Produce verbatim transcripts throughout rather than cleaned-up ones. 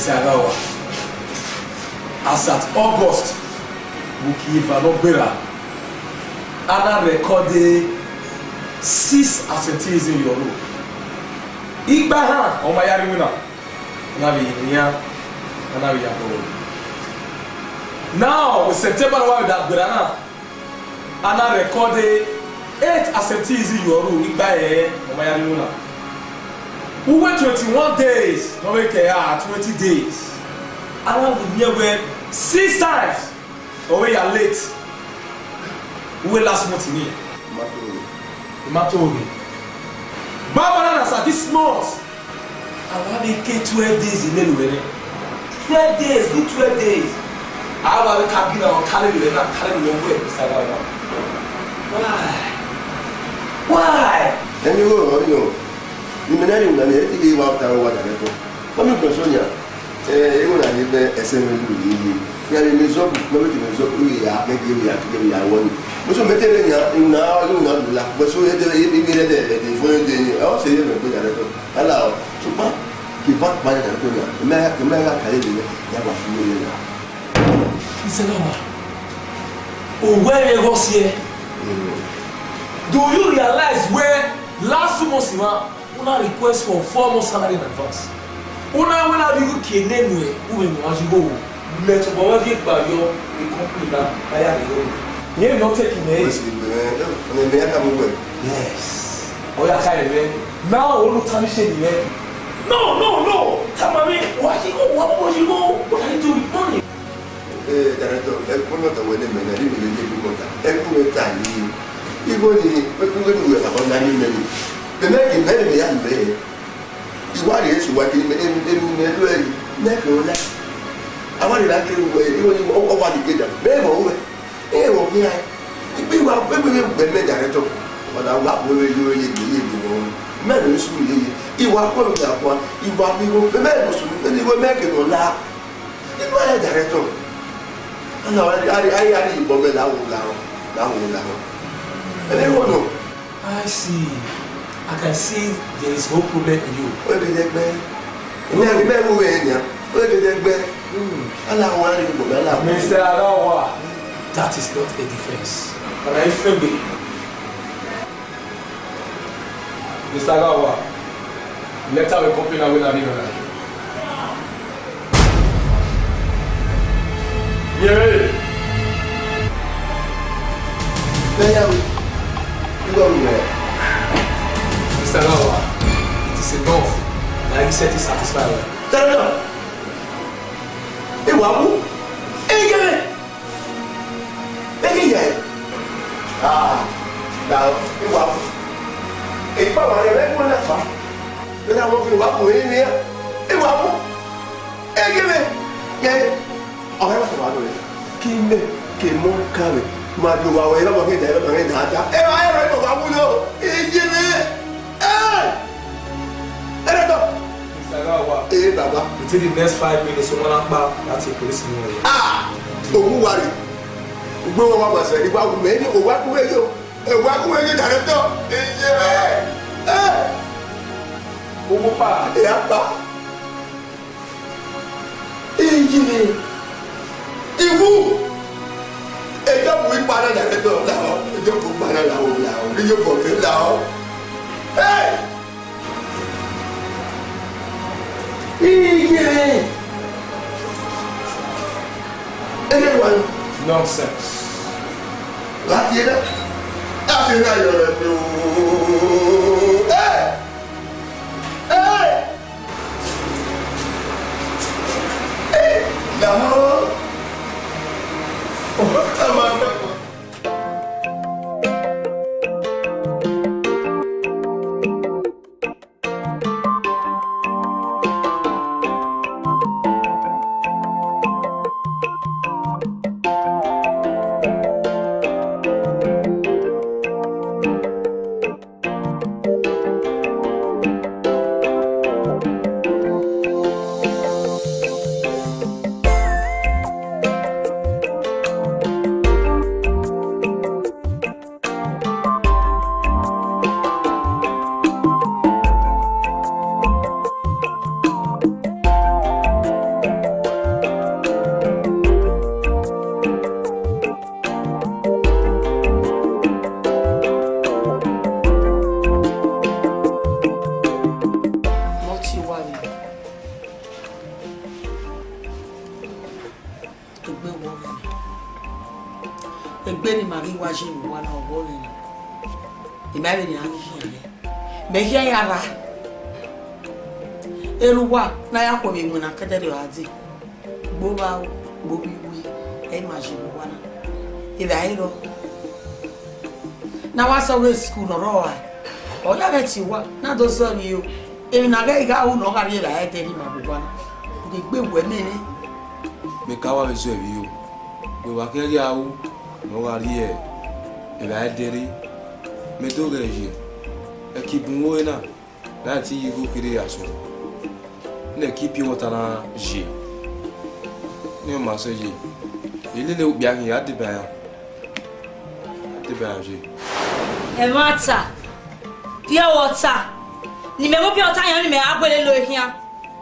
Mister Agawa, as at August, vbe uki eva ne ọ gberra, a na record six absenteeism ye Oru. Igba ehan ọ ma ya rri iwinna, a na vbe ye nian, a na vbe ya bọ. Now, vbe September ne ọ wa vbe da gberra na, a na record eight absentees ye Oru, igba ẹre ọ ma ya rri iwinna. Uwu twenty-one days ne ọ vbe kẹ ra, twenty days, a na vbe miẹn wẹ six times ọ vbe ya late. Uwu last month nii, I ma to rre. Banbanna na, as at this month, a wa vbe ke twelve days ne enu ẹre. Twelve days, good twelve days. A wa vbe ka gina ọ kare lele na, kare lele wẹ, Mister Gawa. Why? Why? Ẹni igho rọ yọ, ne imẹ na rhie una ni, ẹ i ghi wa ta wa da ẹko. Mami gbẹn so nia, ẹ, igho na rhie vbe ẹsẹ mwẹ lu ye ye. Ya vbe mẹ zọgbu, mami te mẹ zọgbu, ya kẹ ghe ya kẹ ghe ya wọ ni. Mo so mẹ te rẹ nia, una, una lu la. Mo so ẹ dẹ, ẹ, ẹ, ẹ, ẹ, ẹ, fo ye de ni, ọ sẹ ye mẹ gbe da ẹko. Ala, sokpan, ke bank manager ko na, mẹ, mẹ gha ka ye lele, ya wa fu ye na. Mister Gawa, owẹ rre gho siẹ. Mm. Do you realize wẹ last two months, man, una request for four months salary in advance? Una wẹ na bi ru kie nene uwẹ, uwẹ ne wa yi gho. Let obọ wẹ viẹ gba yọ, the company na, na ya ghe gho. Yẹn no take him. Wẹ si gbe, ẹ, ẹ, mẹ ya ka mu wẹ. Yes. Ọ ya ka ẹmwẹ. Now, ọ ru tama ise niyẹn. No, no, no. Tama mwẹ, wa yi gho, wa yi gho. What are you doing? Money. Eh, director, ẹ kpọnọ ta wẹ ne mẹ na, ri mẹ ye gu mọta. Ẹ gu mẹ ta yi. Igho ni, wẹ gu wẹ ne uwẹ ka bọ na ni mẹ ni. Mẹ mẹ ke mẹ ne mẹ ya mẹ. I wa rhie eso wa ke mẹ, em, em, mẹ do ẹ, mẹ ke ọ la. A wa rhie na ke wẹ, igho ni, ọ, ọ wa ni ke da. Mẹ mọ wẹ. Ẹ wọ gbe ra, igbe wa, egbe vbe gbe mẹ director. Ọ na wa bu vbe yo ye, ye, ye, ye, mẹ ne su ye, ye. I wa ko da kwa, I wa bi wo, mẹ, mẹ no su, mẹ ni wo mẹ ke no la. Igbe ya director. Ana ari, ari, ari, ari, ibọ mẹ la wo, la wo, la wo, la wo. Ẹ wo no. I see. I can see there is no problem in you. Wẹ gẹdẹgbẹ. Mẹ, mẹ wo wẹ nia. Wẹ gẹdẹgbẹ. Hmm. Ala wa ni gbọ, ala. Mister Agawa, that is not a defense. Ọna i fẹgbe. Mister Agawa, letter vbe company na wẹ na rhie nọ na. Yẹrẹ. Bẹyẹwe, igho ọghe ruẹ. Mister Agawa, it is enough. Na i set satisfy wẹ. Tell me. Ẹ wa wu. Ẹ yẹrẹ. Ẹ ghi yẹ. Ah, na, ẹ wa wu. Ẹ i kpa wa rẹ, ẹ gu na fa. Ẹ na wọ ghi wa wu, ẹ ni, ẹ wa wu. Ẹ ghi mẹ. Yẹ, ọ rẹ wa fa do rẹ. Ke imẹ, ke emọ ka mwẹ. Ma do wa wẹ, ẹ ba ma ghe da, ẹ ba ma ghe da da. Ẹ wa, ẹ wa, ẹ wa wu yo. Ẹ ghi mẹ. Ẹ! Ẹ rẹ dọ. Mister Gawa. Ee, baba. Within the next five minutes, someone akpa that a police in here. Ah! Owu wa re. Ugbe wọn wa ma sẹ, igba wu mẹ ni owa ku we yo. Owa ku we yo director. Eye mẹ. Eh! Owo pa. E akpa. Eye mẹ. Iwu. Ejo bu ikpa na director la o. Ejo bu ikpa na la o, la o. Ejo bu ke la o. Hey! Iye! Anyone? Nonsense. Láti ẹ̀dá. Láti ẹ̀dá yọrọ ẹgbẹ́ ooo. Ẹ! Ẹ! Ẹ! Dàmú. Ọ̀hún ká máa dàgbà. Egbe ne ima ghi wa ye vbe owa na, ọghọ ọnrẹn na. Ima vbe nian ghi khian nẹ. Mẹ khian ya rra. Erha uwa ne a ya khuọnmwi iwinna kẹdẹrriọ a dee. Gbe ovba o, gbe ovbi iwe, ẹ i ma ye vbe owa na. Evbare rrọọ. Ne a wa sẹ ọghe school ne ọ rrọọ ra, ọ ya vbe tie uwa, ne a do zẹ emwi ro. Emwi ne a ghẹ gha ru ne ọ gha rrie evbare ẹdẹ ne ima vbe owa na. Ọ ghi gbe wẹ mẹ nẹ. Mẹ ka wa vbe zẹ emwi ro. Mẹ wa khian ghi a ru ne ọ gha rrie evbare ẹdẹ rre. Mẹ do ghẹ ye, ẹki bun ore na. Na ti ye igho kherhe ya sunu. Ne ẹki pure water na ye. Ne ọ ma sẹ ye. Ilele okpia khian ya deba iran. Ya deba iran ye. Ẹmwata, pure water. Ne imẹ mu pure water yan ne imẹ a gbele lo khian.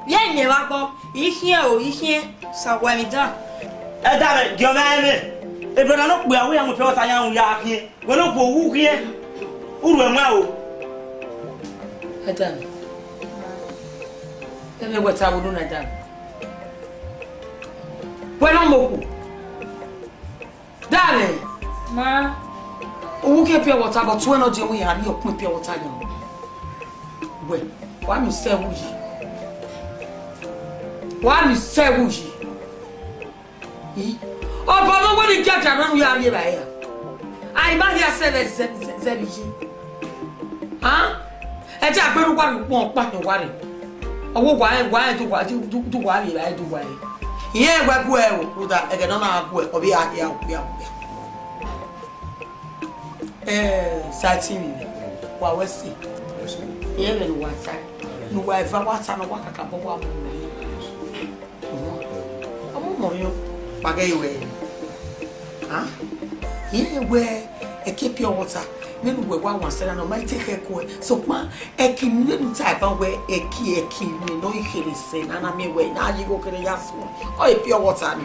Vbe imẹ vbe agbọn, I khian o, I khian. Sa wa emwi dan. Ẹdamwẹ, gie ọmwa ẹmwẹ. Ebrọda ne okpia wẹ ya mu pure water yan ru ya khian. Wẹ ne okhuo wu khian, u ruẹ mwa o. Ẹdamwẹ, ẹmwẹ wẹ ta vbe unu na, Ẹdamwẹ? Wẹ ne ọ mọ okhuo? Ẹdamwẹ. Ma. Uwu khian pure water, but wẹ ne ọ die wẹ ya rhie ọkpẹn pure water yan. Wẹ, wa miẹn usẹ vbe uyi. Wa miẹn usẹ vbe uyi. I, obọ ne ọ wẹ ne I giagia nọ ne u ya rrie evbare ra? A i ma hia sẹ vbe zẹ, zẹ, zẹ vbe iye. A? Ẹ te a gbe ne uwa rhie ukpọn ọkpa hin uwa rre. Ọ wẹ uwa rẹn, uwa rẹn, du uwa, du, du, du uwa rrie evbare, du uwa rre. Irẹn wẹ gu ẹre o, rhunmwuda ẹghẹ ne ọ na gu ẹre, ọ vbe a hia okpia, okpia. Eh, Satin, wa wẹ ẹse. Irẹn vbene uwa ta, ne uwa eva wa ta, ne uwa kakabọ wa mu. Ọmọ mọ yọ, wa ghẹ ye wẹ. A? Irẹn wẹ ẹki pure water, vbene uwẹ wa wan sẹ na, ne ọ ma i te khẹ kuẹ. Sokpan, ẹki ne u ta ban wẹ ẹki, ẹki ne ọ i kherhe sẹ na, na miẹn wẹ, na ye igho kherhe ya sunu. Ọ i pure water ni.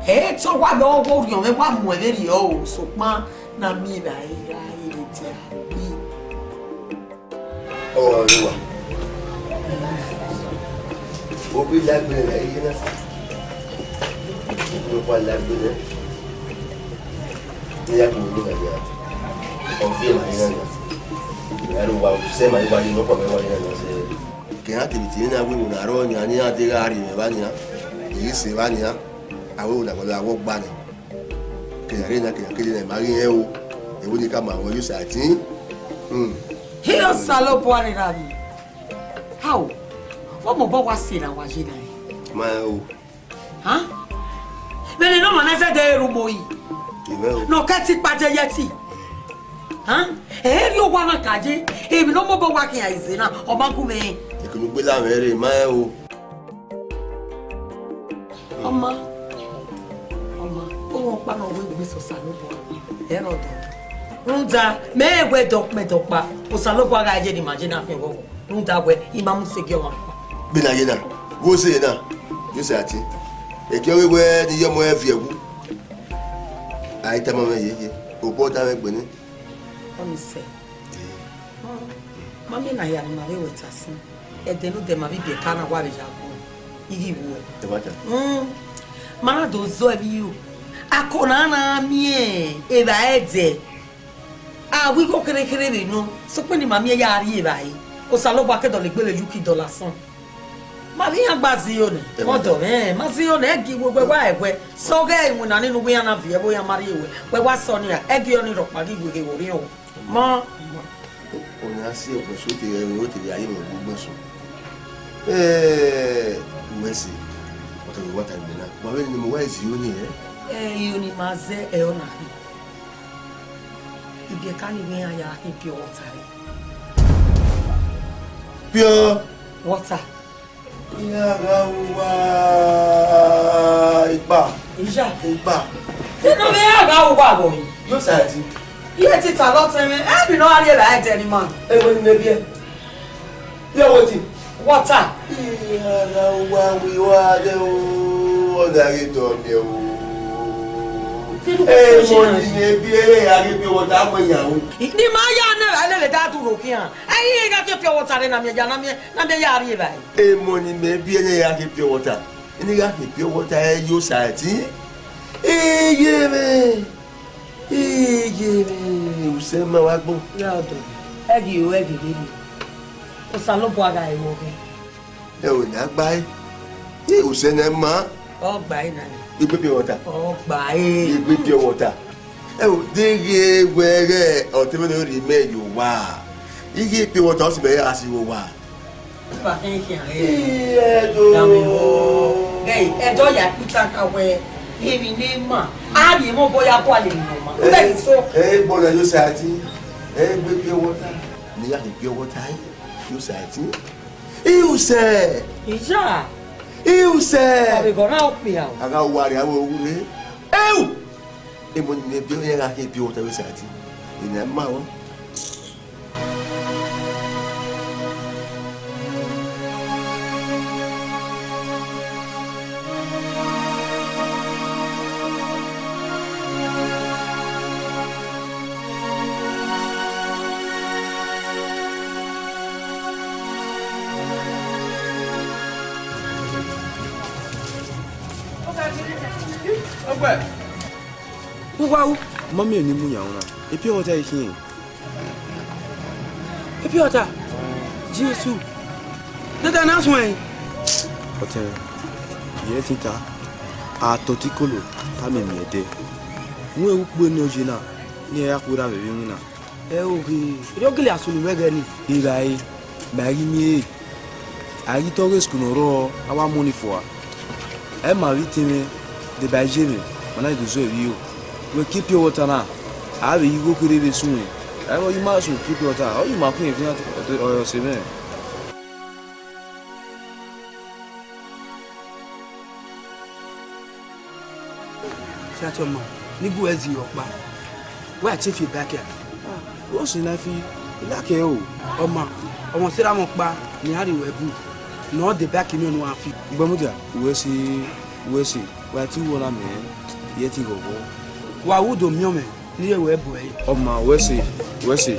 Ẹ te ọ wa vbe ọghe orhiọn mwẹ wa mu ẹvberriọ o, sokpan ne a miẹn evbare ra, ẹ i re dia gbe. Ọ wa vbe wa. Obi la egbe nẹ, ẹ i ye na. Obi wa la egbe nẹ. Ne ya kuru ni ghadia. Ọ fi ma ni na. Ya ru wa, se ma ni wa ni no ko me wa ni na se. Ke ha kiri ti na wi mu na ro nia, ni a de gha ri me ba nia. I se ba nia. Awe una ko la wo gba ni. Ke ya re na, ke ya kiri na ma ghi ẹ o. E wo ni ka ma wo yu sa ti. Hmm. He Osanobua ni ra mi. How? Vbọ mobọ wa sẹ ne a wa ye na re? Ma o. Hàn? Vbene ne ọmwa na zẹdẹ ru mo yi. Amen o. Ne ọ kẹ ti kpaje ye ẹti. Hàn? Ẹ i rhie owa na ka ye, emwi ne ọ mobọ wa khian ize na, ọ ma gu mwẹ rẹn. Ekunugbe la mwẹ rre, ma rẹn o. Ọma, ọma, oghẹ ọkpa ne ọ wẹ egbe sẹ Osanobua, ẹ rọ dọ. Rhunmwuda, mẹ i wẹ dọkpẹn dọkpa, Osanobua gha ye ne ima ye na khian ọghọghọ. Rhunmwuda wẹ, I ma mu sẹ gie ọmwa ọkpa. Gbe na ye na, wo sẹ na, yo sẹ ati. Ekiọghe wẹ ne I ye ọmọ ẹre viẹ wu. A i tama mwẹ yeye, obọ da mwẹ gbe nẹ. Ọni sẹ. Ma miẹn ne a hia ne ima vbe wẹ ta sin. Ẹdẹ ne odẹ ma vbe ibiẹka na wa vbe ya gun, I ghi wu ẹe. Ẹ ma ta. Mm. Ma na do zọ ẹvbi iro. Ako na na miẹn evbare ẹdẹ. A wu igho kherhe kherhe vbe nọ, sokpan ne ima miẹn ya rrie evbare. Osanobua ke dọlegbe vbe ye uki dọla sọn. Ma vbe iran gba zẹ iro nẹ. Ẹ ma mọdọ mwẹ, ma zẹ iro nẹ, ẹ gie wẹ wa ẹwẹ. Sẹ ọghe iwinna ni ne uwu iran na viẹ vbe iran ma rrie wẹ. Wẹ wa sẹ ọnii ra, ẹ gie ọnii rhọkpa ghi weghe vbe orhiọn. Ma. Ọni a si ẹgbẹn so te ẹre o te vbe a ye mwẹ gbe ugbẹn so. Ẹ, u ẹ se, ọtẹn vbe wa ta egbe na. Wa vbe ne mu wa ezi oni ẹ? Ẹ, iro ni ma zẹ ẹ ọna khin. Ibiẹka ni vbe iran ya khin pure water re. Pure water. Iran gha ru uwa igba. Iya. Igba. Te nọ vbe iran gha ru uwa vbọ yi? Yo sa ẹtin. Iye ti ta lọ tẹn mwẹ, ẹ bi nọ gha rrie vbe a ẹdẹ ni ma. Ẹ wẹ ni mẹ biẹ. Pure water. Water. Iran gha ru uwa wi wa dẹ o, ọ na ghi tọ miẹn o. Kí ló Ẹ fẹ́ ṣe wọ náà? Ni mẹ biẹ, ẹ gha ghi pure water, a mọ iyan o. Ni ma ya ne vbe a lele da duro khian. Ẹ i gha gie pure water re na miẹn ya, na miẹn, na miẹn ya rrie evbare. Emọ ni mẹ biẹ ne ya khin pure water. Eni gha khin pure water ẹ yo sa ẹtin. Iye mwẹ, iye mwẹ, usẹ ma wa gbọn. Ya ọdọ, ẹghi ro, ẹghi vberriọ. Osanobua gha re vbe ọghẹ. Ẹ o, ne a gba ẹre. Ẹ, usẹ ne ma. Ọ gba ẹre na. Egbe pure water. Ọ gba ẹre. Egbe pure water. Ẹ o, deghẹ wẹ ghẹ ọtẹn mwẹ ne ọ rhie mẹ ye owa. Ighe pure water ọ si mẹ ya gha si vbe owa. Ba khin khian, eh. Iye do. Dame ho. Ghẹ, ẹdọ ya kpita ka wẹ, emwi ne ma, a rhie mọ obọ ya gualọ emwi ne ọ ma. Ẹ, ude ghi so. Ẹ, gbọna yo sa ẹtin. Ẹ, egbe pure water. Ne ya ghi pure water, ẹ, yo sa ẹtin. Iusẹ! Iya! Iusẹ! Wa vbe gọ na okpia o. A gha wa rria vbe oghurhe. Eu! Emọ ni biẹ, iran gha khian biẹ otọ vbe sati. Ena ma vbọ. Uwa u, ma miẹn ne I mu yan na, e pure water i khian. E pure water, Jesu, dada na suẹn. Ọtẹn, yẹ ẹtin ta, a tọ ọtẹn ikolo, ta miẹn miẹn ẹdẹ. Wẹ ukpo ne ọ ye na, ne iran ya khuerha vbe emwi na. Ẹ o ghi, erriọ gele a sunu vbe ẹghẹ nii. Erha ẹre, ma i ghi miẹn ẹre. A i ghi tọ ghe school ne ọ rrọọ, a wa mu ọni fua. Ẹ ma vbe te mwẹ, deba iye mwẹ, ma na do zẹ vbe iro. Wẹ ke pure water na, a vbe ye igho kherhe vbe sunu. Ẹ vbe ọ ye ima sunu ke pure water, ọ ye ima khian khian, ọ sẹ mwẹ. Fiato ọma, ne I gu uẹ zẹ ọkpa, wẹ a te fi backyard. Ah, wẹ ọ si na fi, I like ẹre o. Ọma, ọmwa sẹ erha mwẹ ọkpa ne iran rhie ruẹ bu, ne ọ deba ẹki miẹn ne uwa fi. Ugbẹn mudia, wẹ sẹ, wẹ sẹ, wa te ru ọna mẹ, yẹ te ghọghọ. Wa ru do miẹn ọmwẹ ne I ye ruẹ bu ẹre. Ọma, wẹ sẹ, wẹ sẹ.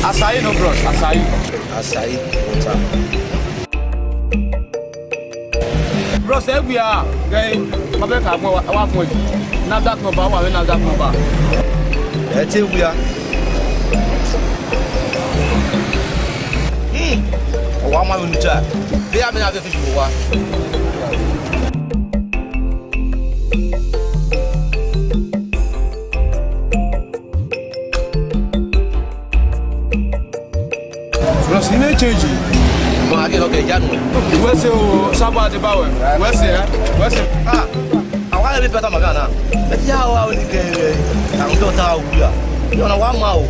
Asahi no, bros, Asahi. Asahi water. Bros, ẹ wia, ghẹ ma bẹ ka gbọn, wa fun ẹki. NAFDAC number, wa vbe NAFDAC number. Ẹ te wia. Hmm. Ọ wa ma vbe unu ta. Vbe ya mẹ na vbe fish vbe owa. Bros, I ne change. Ma ghe nọ kẹ ya nu. Wẹ sẹ o, Saba de ba wẹ. Wẹ sẹ, ẹ? Wẹ sẹ. Ah, awa rẹ vbe pẹta ma gha na. Ẹ ti ya wa oni kẹ ẹ. Àwọn tó ta wúyà. Yọ na wa ma o.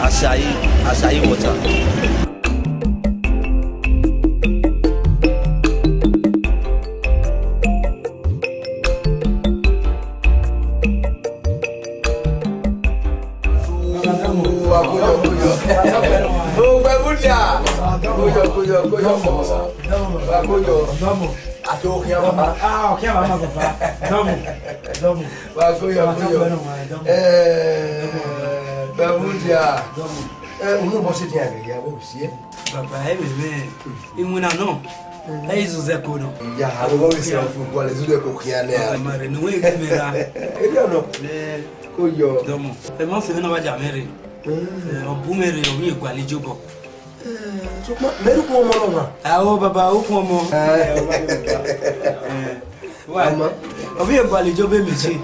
Asahi, Asahi water. Koyọ, koyọ. Ogbẹmudia. Koyọ, koyọ, koyọ. Wa koyọ. Dọmọ. Ati okhian baba. Ah, okhian baba, baba. Dọmọ. Dọmọ. Wa koyọ, koyọ. Dọmọ. Eh, Bermudia. Dọmọ. Eh, unu bọ se dia gẹ ya wo si e. Baba, ẹ mẹ mẹ. Iwinna nọ. Ẹ i zuzu ẹko nọ. Ya, aro wo se fu gua le zuzu ẹko khian nẹ. Baba, ma rẹ ne uwẹ ghi mẹ ra. Eri ọnọ. Koyọ. Dọmọ. Ẹ ma fi na wa ja mẹ rre. Eh, ọ bu mwẹ rre, ọ vbe gualọ ijobọ. Eh, sokpan, mẹ rhie ukhu ọmọ nọ ma. Ao, baba, ukhu ọmọ. Eh. Eh, wa, ọmọ. Ọ vbe gualọ ijobọ emẹsin.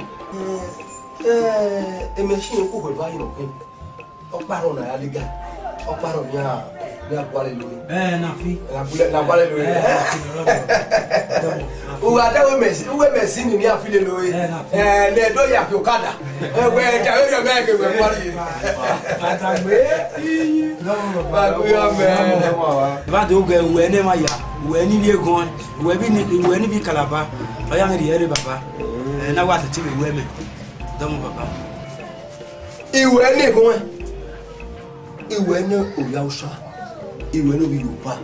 Eh, emẹsin ku hwe ba yi nọ kun. Ọkpa rọ na ya liga. Ọkpa rọ ni a, ni a gualọ ilo. Eh, na fi. Na gualọ, na gualọ ilo. Eh, na fi, na fi. Uwa da we mẹsin, we mẹsin ni a fi lele oe. Eh, na fi. Eh, ne do ya fi okada. Ẹgbẹ ẹja vberriọ mẹ ke wẹ kpọri ye. Bata gbe. Ba gbe yọ mẹ. Ba do gẹ uwẹ ne ma ya, uwẹ ni vbe egọn, uwẹ bi ni, uwẹ ni vbe Kalaba. Ọ ya mẹ rhie ẹre baba. Ẹ na wa sẹtin vbe uwẹ mẹ. Dọmọ baba. Uwẹ ne egọn, uwẹ ne ovbi Hausa, uwẹ ne ovbi Yoruba.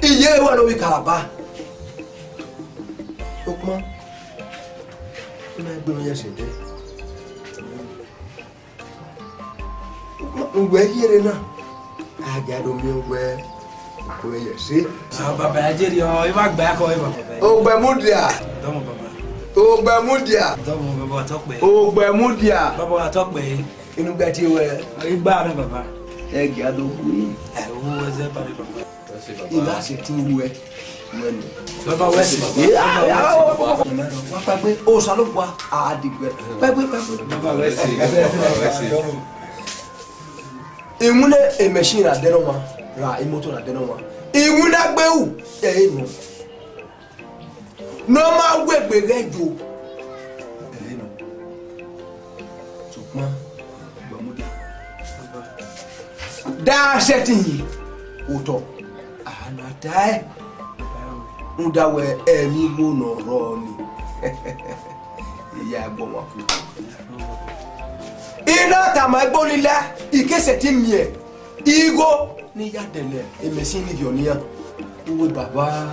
Iye wa ne ovbi Kalaba. Okpọn, I ma gbe mwẹ ye ẹse dẹ. Uwẹ hiere na, a gia do miẹn uwẹ, uwẹ ye ẹse. Ah, baba, ẹ jere ọ, I wa gba ẹko, ẹ baba. Ogbẹmudia. Dọmọ baba. Ogbẹmudia. Dọmọ baba, tọkpẹ. Ogbẹmudia. Baba, tọkpẹ. Inu gba tie wẹ. Igba mẹ baba. Ẹ gia do wu. Ẹ wo ẹzẹ ba mẹ baba. I na sẹtin wu ẹ. Baba wẹ sẹ. Wa kpaegbe, Osanobua a diguẹ. Kpaegbe, kpaegbe. Baba wẹ sẹ. Baba wẹ sẹ. Iwinna emachine na dẹ ne ọmwa, ra imoto na dẹ ne ọmwa. Iwinna gbe ru, ẹ i nọ. Ne ọ ma wu egbe ghẹ yo. Ẹ i nọ. Sokpan, Ogbẹmudia. Da sẹtin hin otọ, a na tae. Rhunmwuda wẹ, emwi igho ne ọ rrọọ nii, I ya gu ọmwa ku. I na tama egbe olila, I ke sẹtin miẹn igho ne I ya dẹlẹ emachine ni viọ ne iran. Uwu baba,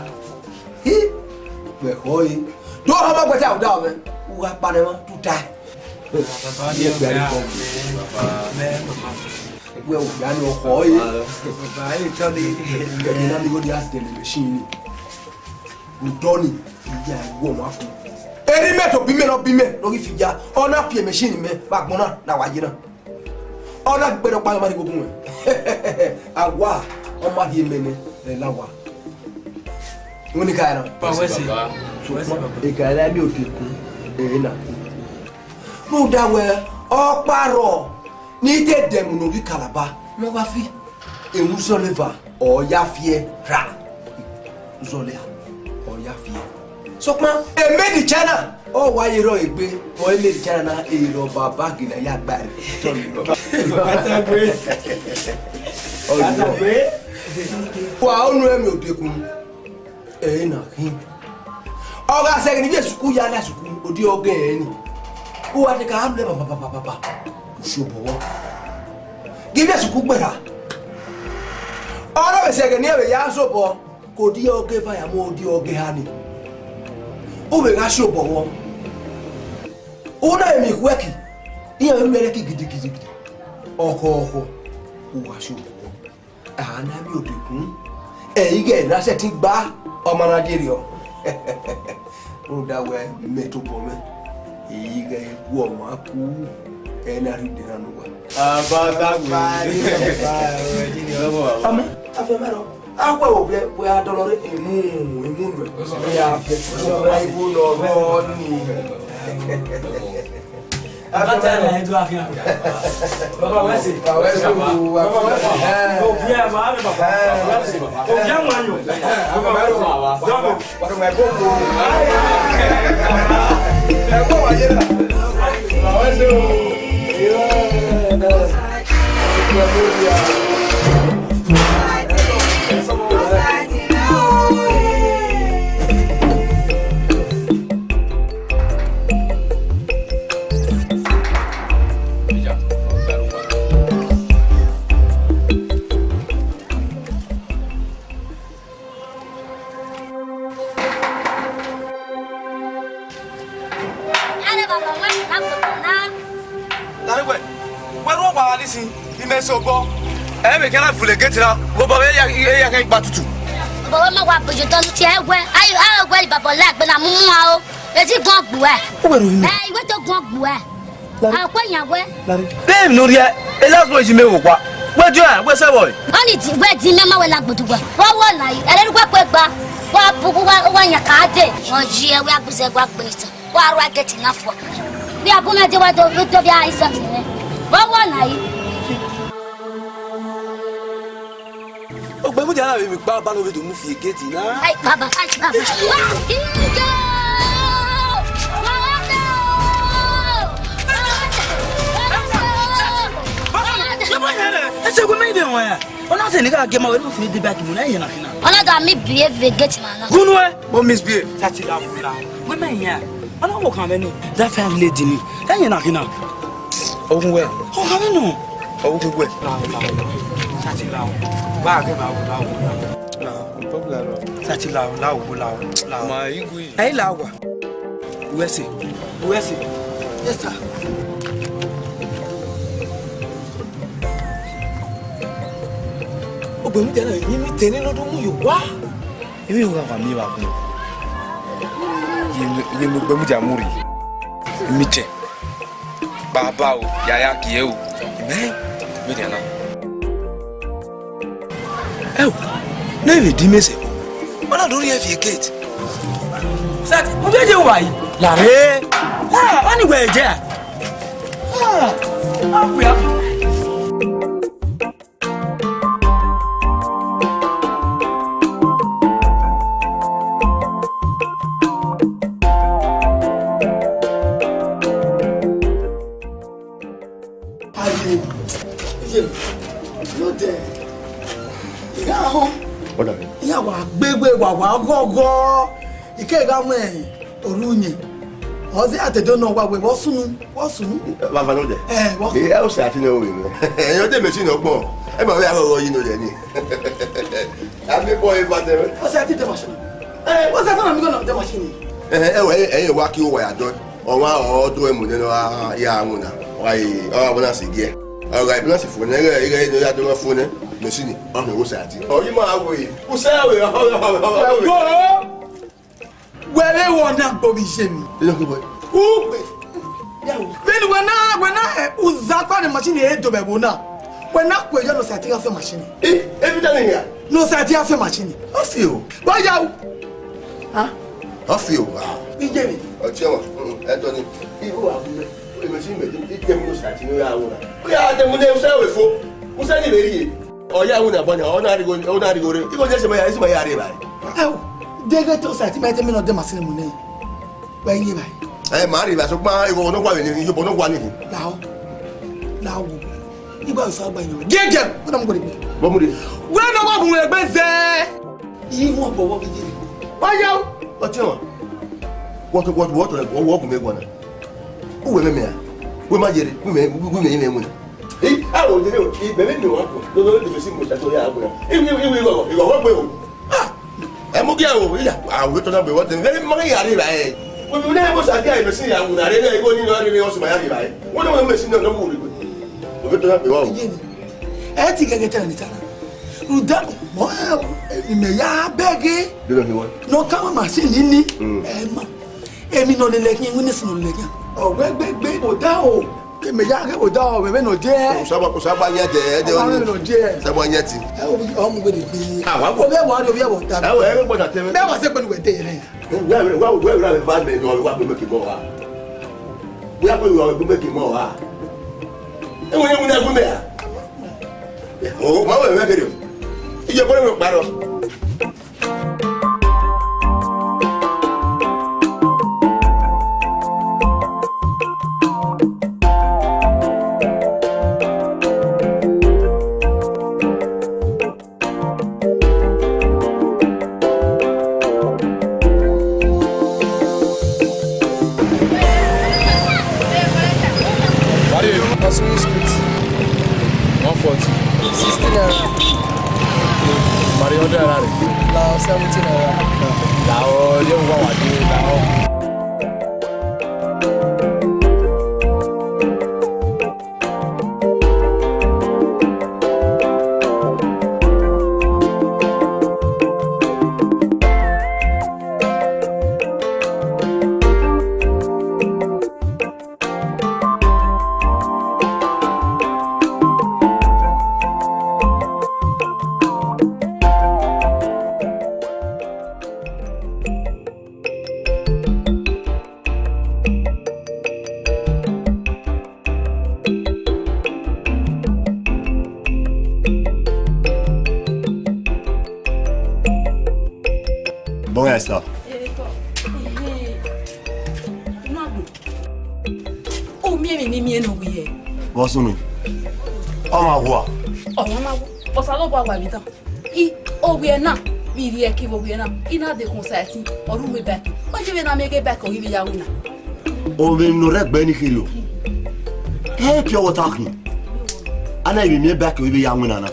hi, vbe ẹkhọ ẹre. Do hama gbe ta odaro mwẹ, u gha kpa nẹ mwa, tu tae. Baba, ye gbe ari ko. Wẹ u ya ni ọkhọ ẹre. Baba, e tọ ni. Ẹgbẹ na ni igho ni a dẹlẹ emachine nii. Udọ nii, I ya gu ọmwa ku. Eri mẹ to bi mẹ nọ bi mẹ, nọ ghi fi ya. Ọ na fi emachine mẹ vbe agbọn na, ne a wa ye na. Ọ na gbe nọkpa ma rhie gu wẹ. A wa, ọ ma rhie mẹ nẹ, ẹ la wa. Wẹ ne I ka ra. Pa wẹ si. Wẹ si baba. I ka ra miẹn odekun, ẹ na. Rhunmwuda wẹ, ọkpa rrọọ, ne I te dẹ mu ne ovbi Kalaba, ne ọ gha fi. Emwi zọlọ eva, ọ ya fi ẹe ra. Zọlọ eva, ọ ya fi ẹe. Sokpan, e made in China, ọ wa ye rrọọ egbe, ọ e made in China na, e rrọọ baba gele ya gba ẹre. Sorry, baba. Atagbe. Ọ ye rrọọ. Atagbe. Wa unu ẹmwẹ odekun. Ẹ na khin. Ọ gha sẹ ẹghẹ ne I vbe sukuru ya na sukuru, odi ọghe ẹre ni. U wa te ka lẹ papa papa papa. U si obọ vbọ. Ghi vbe sukuru gberra. Ọ na vbe sẹ ẹghẹ ne iran vbe ya zobọ, ke odi ọghe eva ya mu odi ọghe eha ni. U vbe gha si obọ vbọ. U na emwi ikhuẹki, iran vbe miẹn ẹki gidigidigidi. Ọkhọ ọkhọ, u wa si obọ vbọ. A na miẹn odekun, ẹ i ghẹ na sẹtin gba, ọ ma na die rriọ. Rhunmwuda wẹ mẹ tobọ mwẹ, ẹ i ghẹ gu ọmwa ku, ẹ na rhie ude na ne uwa. Abatagbe. Ọmọ, a fẹ ma rọ. A wẹ ovbi wẹ a dọlọ re emu, emu nuẹ. Ẹ ya fi ẹsẹ ọmọ igho nọ rọ ni. Baba ta na ẹdun afian. Baba wẹ sẹ. Baba wẹ sẹ. Baba wẹ sẹ. Eh. Obi ẹ ma rẹ baba. Eh. Baba wẹ sẹ. Obi ẹ ma yọ. Baba wẹ sẹ. Dọmọ. Baba wẹ sẹ. Ẹ kọ wa ye na. Baba wẹ sẹ o. Wẹ rhuọ wa gha listen, imẹ sẹ obọ. Ẹ vbe khian na vule gate na, vbe obọ vbe ya, ya, ya khian gba tutu. Baba ma wa bojo tọn tie wẹ, ayi, a wẹ baba la gbe na mumu a o. Ezi guan gbuẹ. U wẹ ro ime? Eh, iwe to guan gbuẹ. Lare. A kwe yan wẹ. Lare. Babe, no ria, e last boy ji me wo kwa. Wẹ do a, wẹ sẹ boy. Oni di, wẹ di me ma wẹ la gbodu wẹ. Wa wo na yi, ere wẹ kwe gba. Wa bu wa, wa yan ka de. Oji e wẹ agbizẹ gua gbe ni ta. Wa rua gate na fua. Vbe a bu mẹ de wa do, do vbe a insult mwẹ. Wa wo na yi. Ogbe mudia na vbe emwi kpa ba no vbe do mu fi gate na. Ai, baba, ai, baba. Wa, ingo! Wa wa da o! Wa wa da o! Wa wa da o! Ese gu me ide wọn ya. Ọna sẹ ne I gha gie ma wẹ ne u fi de back mu na, iye na fina. Ọna da mi behave gate man na. Gunu ẹ. Mo misbehave. Tati la wo la. Wẹ mẹ yan. Ọna wo kan vbe ni. That fine lady ni. Iye na fina. Ogun wẹ. O kan vbe nọ. Ogun wẹ. La wo la wo. Tati la wo. Ba ke la wo la wo la. La. Popular. Tati la wo la wo la wo. Ma igui. Ẹ i la wa. U S A. U S A. Yes, sir. Ogbe mudia na, emwi tẹ ne nọ do mu ye owa. Emwi gha wa miẹn vbe agbọn. Ye mu, ye mu ogbe mudia mu rri. Emwi tẹ. Baba o, yaya gie o. Amen. Mudia na. Ẹo, ne vbe di mẹ sẹ, ọ na do rhie fi gate. Sat, u jeje wa yi. Lare. Ah, ọni wẹ je. Ah, akuya. Aye, iye, no de. Igha họn. What are you? Iya wa gbegbe wa wa ghọghọ. Ike gha mwẹ oru yin. Ọ zẹ a te do nọ wa wẹ vbọ sunu, vbọ sunu. Vava no de. Eh, vbọ. Eh, ẹ o se ati ne o yin. Eh, yo de machine ọgbọn. Ẹ ma vbe a ghọghọ yi no de ni. A mi bọ e ba de. Ọ se ati de machine. Eh, what's that gonna be gonna de machine? Eh, ẹ wẹ, ẹ, ẹ wa ki uwa ya dọ. Ọmwa ọ do emu nene ọ ya wu na. Ọ gha, ọ gha wẹ na si giẹ. Ọ gha ebe na si fo nẹ, ighẹ, ighẹ ne ọ ya do ma fo nẹ. Machine, ọ hẹn wo sa ti. Ọ yi ma we. U sa we, ọ, ọ, ọ, ọ, ọ, ọ. Wẹ vbe wọ na gbo vbe iye mi. Ẹ lọ gbe. U gbe. Vbene wẹ na, wẹ na, eh, u za kpa ne machine e do vbe ẹvbo na. Wẹ na kue yọ ne ọ sa ti gha fẹ machine. Eh, every time here. Ne ọ sa ti gha fẹ machine. Ọ fi o. Wa ya u. Ha? Ọ fi o. Ah. Iye mi. Ọtiọnmwa, mm, ẹ tọ ni. Ibo wa bu mẹ. Ẹ machine mẹ, ẹ tẹ mu ne ọ sa ti ne ọ ya wu na. Ọ ya tẹ mu ne u sa we fo. U sa ni vbe rrie. Ọ ya wu na bọ na, ọ na rhie igho, ọ na rhie igho rre. Igho je se ma ya, esi ma ya rre ba. Ẹ o, de ghe te ọ sa ti ma te mi nọ de machine mu nẹ. Wẹ yin ba. Ẹ ma rhie ba, sokpan igho nọ wa ni, igho nọ wa ni. Lao. Lao. Igba sa gba yin. Gege, ọ na mu gbe. Bọ mu de. Wẹ nọ wa bu egbe zẹ. Iwọ bọ wọ gidi. Wa ya o. Ọtiọnmwa. What, what, what, what, what, what, what, what, what, uwẹ mẹ mẹ a? Wẹ ma yere, wẹ mẹ, wẹ mẹ, wẹ mẹ wẹ. Eh, a wo de, eh, bẹbẹ mi wa ko. Do do de si mo ta to ya ko. Eh, eh, eh, eh, eh, eh, eh. Ah! Ẹ mu gia o, iya, a wo to na be wa de. Very ma ya re ba e. Wẹ mi na mo sa dia e si ya wo na re, e go ni na re, o si ma ya re ba e. Wo na mo si na na wo re. Wo to na be wa o. Ẹ ti gẹgẹ ta ni ta. Rhunmwuda, mọ, eh, mẹ ya bẹghe. Do do ni wa. Nọ ka ma machine ni. Mm. Ẹ ma. Emwi ne ọ lele khian, witness ne ọ lele khian. Ọ wẹ gbegbe vbe odaro. Mẹ ya ghe vbe odaro, vbe vbene ọ ye. Usaba, usaba yan de, de. Ọ vbe vbene ọ ye. Usaba yan ti. Ẹ, ọ mu wẹ de gbe. Ah, wa wo. Ovbi ẹvbo, ovbi ẹvbo ta. Ẹ, ẹ, ẹ, gbọdọ tẹ mẹ. Mẹ wa sẹ pẹlu wẹ de rẹ. Wẹ, wẹ, wẹ, wẹ, wẹ, ba mẹ nọ, wa gbẹ mẹ ke mọ wa. Wẹ, wẹ, wẹ, gbẹ mẹ ke mọ wa. Ẹ, wẹ, wẹ, wẹ, gbẹ mẹ a. O, ma wẹ, wẹ, kere. Iye kore wẹ kparọ. What are you? Pasuma Street. One forty. Sixty naira. Mari hundred naira. La seventy naira. La o, ye wa wa di, la o. Ọ ya sa. Ehe, ehe. Nagbu. U miẹn emwi ne I miẹn ne ọ wẹ. Vbọ sunu? Ọ ma wa. Ọ ma wa. Osanobua wa vbe dan. I, ovbi ẹre na, vbe irhiẹ ke vbe ovbi ẹre na, I na de khun Osaẹtin, ọ rre uwu bike. Ọ ye vbe na miẹn ghe bike ọ ghi vbe ya winna. Ovbi ne ọ rre ẹgbẹe ni kherriọ. Ẹ pure water khin. A na vbe miẹn bike ọ ghi vbe ya winna na.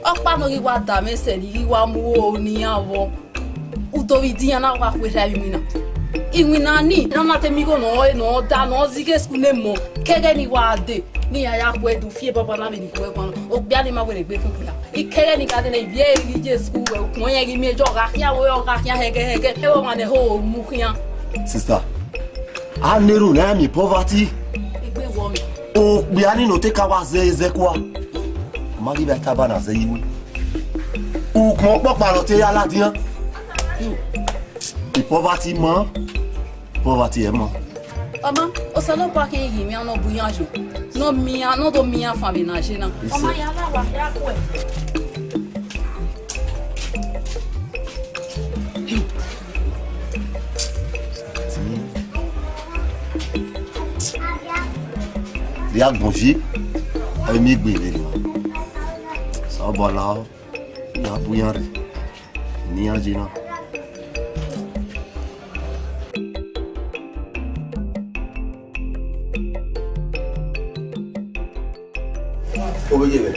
Ọkpa ne ọ ghi wa da mwẹ sẹ ne I ghi wa mu ro ne iran vbọ. Udo vbe idian na wa khuerha vbe iwinna. Iwinna ni, ne ọ na te miẹn igho ne ọ, ne ọ da, ne ọ zẹ ighe school ne emọ, ke ẹghẹ ne I wa dee, ne iran ya khuẹ do fi baba na vbe ne I khuẹ guan. Okpia ni ma wẹ ne egbe khin okpia. I ke ẹghẹ ne I gha dee na, I viẹ ghi ye school wẹ, ukpọn yan ghi miẹn jọ, ọ gha khian wẹ, ọ gha khian hẹgẹhẹgẹ. Ẹ wẹ ọmwa ne ẹho mu khian. Sister, a na erhunmwu ne a miẹn poverty. Egbe wọ mẹ. Okpia ni ne ọ te ka wa zẹ zẹ kua. Ọ ma ghi vbe taba na zẹ ye iwe. Ukpọn ọkpọkpa ne ọ te ya ladian. Poverty ma, poverty ẹ ma. Ọ ma, Osanobua khian ghi miẹn ne ọ bu iran yo. Ne ọ miẹn, ne ọ do miẹn fan vbe ne a ye na. Ọ ma ya la wa ya kue. Rhie agbọn yi, ọ miẹn egbe vberriọ. Osanobua la ọ, ya bu iran rre, ne iran ye na. Ovbi mwẹ,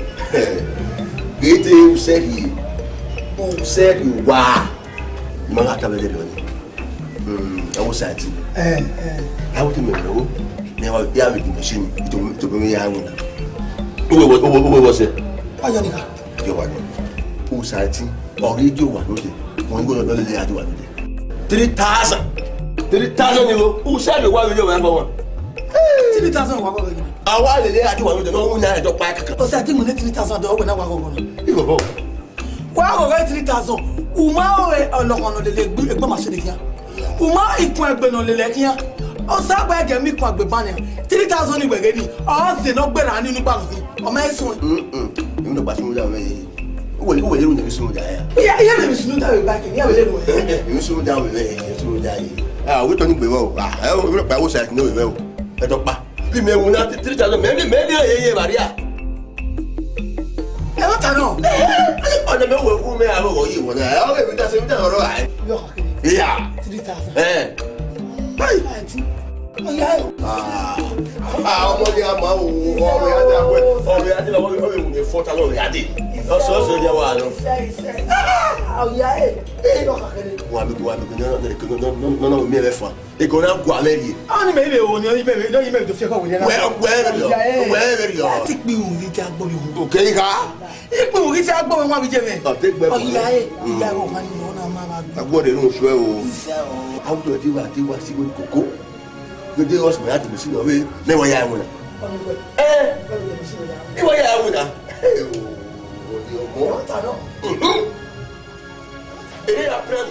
ghe te usẹ rhie, usẹ rhie owa, I ma gha tama ẹdẹdẹ ọnii. Mm, ẹ wo Osaẹtin. Eh, eh. Ẹ wo te mẹ rẹ o, ne wa ya vbe di machine, to, to be me ya winna. Uwe, uwe, uwe, uwe sẹ. Ọya ni kha. Yọ wa ni. Osaẹtin, ọ ghi di owa node. Wọn ghi lele ya di owa node. Three thousand. Three thousand euro. Usẹ vbe wa vbe yọ wa gba wa. Three thousand wa gba wa. A wa lele ya di owa node, no, na ẹdọ pa kaka. Osaẹtin mu ne three thousand, ọ wẹ na wa gba wa. Igho bọ. Wa gọghọ three thousand, u ma rẹn ọlọkhọn ne ọ lele egbe, egbe machine khian. U ma ikun egbe ne ọ lele khian. Ọ sa gba ẹgẹ mu ikun egbe ban nian. Three thousand ni wẹ ghe ni, ọ zẹ ne ọ gberra ni unu gba lọ khin. Ọ ma i suẹn. Mm, mm. Unu gba sunu da wẹ. Uwẹ, uwẹ ye unu sunu da ya. Iya, iya, mi sunu da wẹ ba ke, iya, wẹ le wẹ. Eh, eh, mi sunu da wẹ, mi sunu da ye. Ah, we tọ ni gbe wẹ o. Ah, ẹ o, mi pa wo sa ni wẹ o. Ẹ tọ pa. Bi mẹ wu na three thousand, mẹ, mẹ, mẹ, ye, ye, Maria. Ẹ ma ta nọ. Ọ̀nà mẹ wẹ fún mi, àwọn ọ̀rọ̀ yìí wọ̀n náà. Ẹ, ọ̀rẹ́ mi ta ṣe mi ta ọ̀rọ̀ ẹ̀. Yọ kàkiri. Ìyá. Three thousand. Ẹ. Báyìí. Àǹtí. Ọ̀yá ẹ̀. Ah, ah, ọmọ ni a máa wò, ọmọ ya dé, ọmọ ya dé, ọmọ ya dé, ọmọ ya dé. Ọ̀sẹ̀ ọ̀sẹ̀ ọjà wà lọ. Ìfẹ́, ìfẹ́. Ah, ọ̀yá ẹ̀. Ẹ yọ kàkiri. Wà mí, wà mí, nọ, nọ, nọ, mi ẹ fà. Ego na gua mẹ rhie. Ọni mẹ ibe wo ni, ibe, ibe, ibe do fi ẹkọ wele na. Wẹ, wẹ rhie. Wẹ rhie. Ti kpi wu ghi ti agbo yo. Oke, igha. Ikpi wu ghi ti agbo wa bi je mẹ. Ọ te gbẹ. Ọya e, iya ro ma ni no na ma ma. Agbo de nu sue o. Ise o. Awutu ti wa, ti wa si we koko. Gede ọsẹ ya ti si no we. Ne wa ya mu na. Ọni we. Eh. Ọni we si we ya. Ni wa ya mu na. Eh, o, o, o, o. Ọta no. Mhm. Ere ya plan.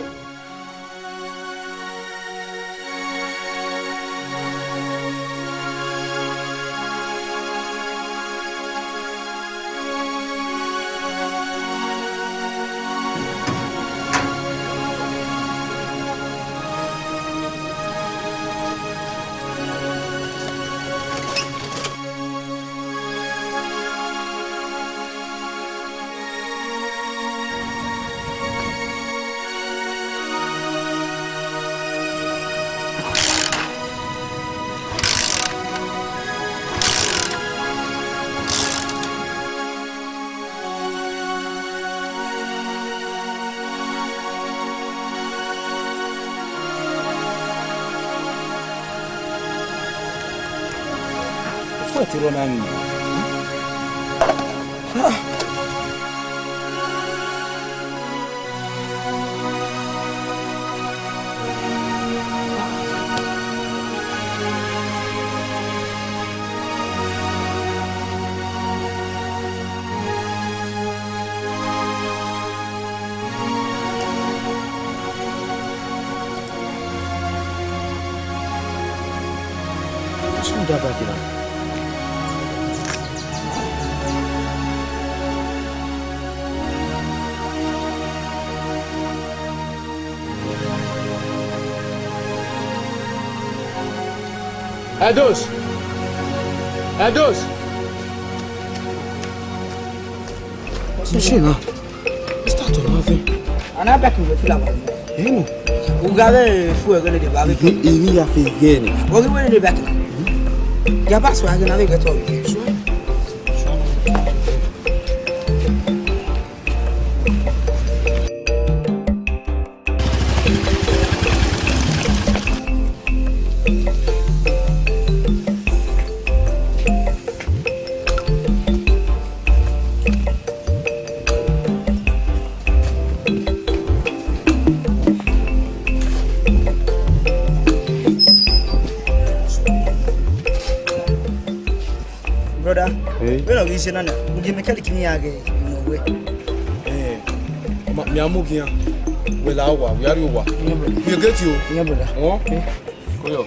Fuẹn te rọ na rin. Ah. Sunda ba kira. Edos! Edos! Machine na. Start on nothing. Ana back in the flower. Eh, no. Uga ve fu ege ne de ba ve. Ini ya fe ge ne. Wo ge we ne back. Ya ba so age na ve get all. Brother, hey. Vbene ọ ghi ye na na, u gie mechanic ne iran ghe ne uwẹ. Eh, ma, mia mu gian. Wẹ la owa, wẹ a rrie owa. Iye, brother. Wẹ gate o. Iye, brother. Ọ? Eh. Koyo.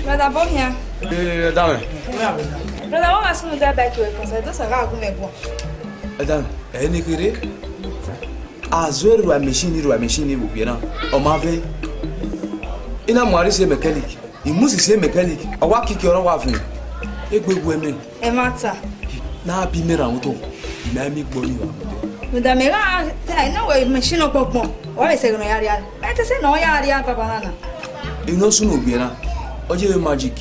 Brother, bọ hian. Ee, ẹdamwẹ. Brother, vbọ wa sunu da bike wẹ kọsa, do sa gha gu mwẹ guan. Ẹdamwẹ, ẹ ne kherhe. A zẹ rua machine, rua machine vbe owiẹ na, ọ ma vẹ. I na mu aro si mechanic, I mu si si mechanic, ọ wa kiki ọre ọ wa vẹ. Egbe gu ẹmwẹ. Ẹmwata. Na bi mẹ rhan otọ, I ma miẹn igbo ni wa. Rhunmwuda mẹ gha ta ne wẹ machine ọgbọgbọn, ọ vbe sẹ ẹghẹ ne ọ ya rria. Mẹ te sẹ ne ọ ya rria baba na na. Emwi ne ọ sunu owiẹ na, ọ ye vbe magic,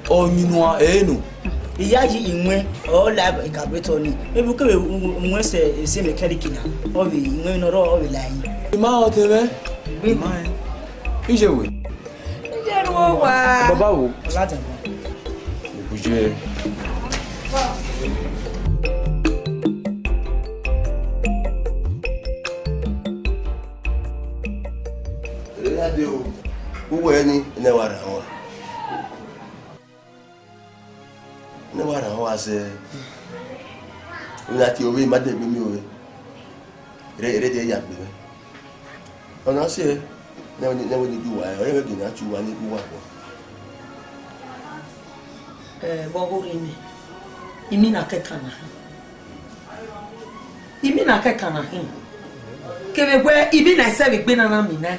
ọ yin unu ẹre nọ. Iyayi iwẹn ọ la carburetor ni, maybe u kevbe mu ẹsẹ ese mechanic na, ọ vbe iwẹn ne ọ rrọọ ọ vbe la ẹre. I ma ọtẹn mwẹ, I ma ẹn. Iye wẹ. Iye ru owa. Baba wo. Ọlatẹn. Obuye. Ere ya de o. Uwẹ ni ne wa ra wa. Ne wa rhan uwa sẹ, emwi na tie ovbe, ma dẹ egbe miẹn ovbe, rẹ, rẹ de ya gbe mwẹ. Ọ na sẹ, ne wẹ ni, ne wẹ ni gie uwa, ọ rẹ vbe gie ne a tie uwa ni gu uwa kpọ. Ẹ, vbe ọghe orhiọn mwẹ, imina kẹkan na hin. Imina kẹkan na hin. Kevbe wẹ imina ẹsẹ vbe egbe na na mina.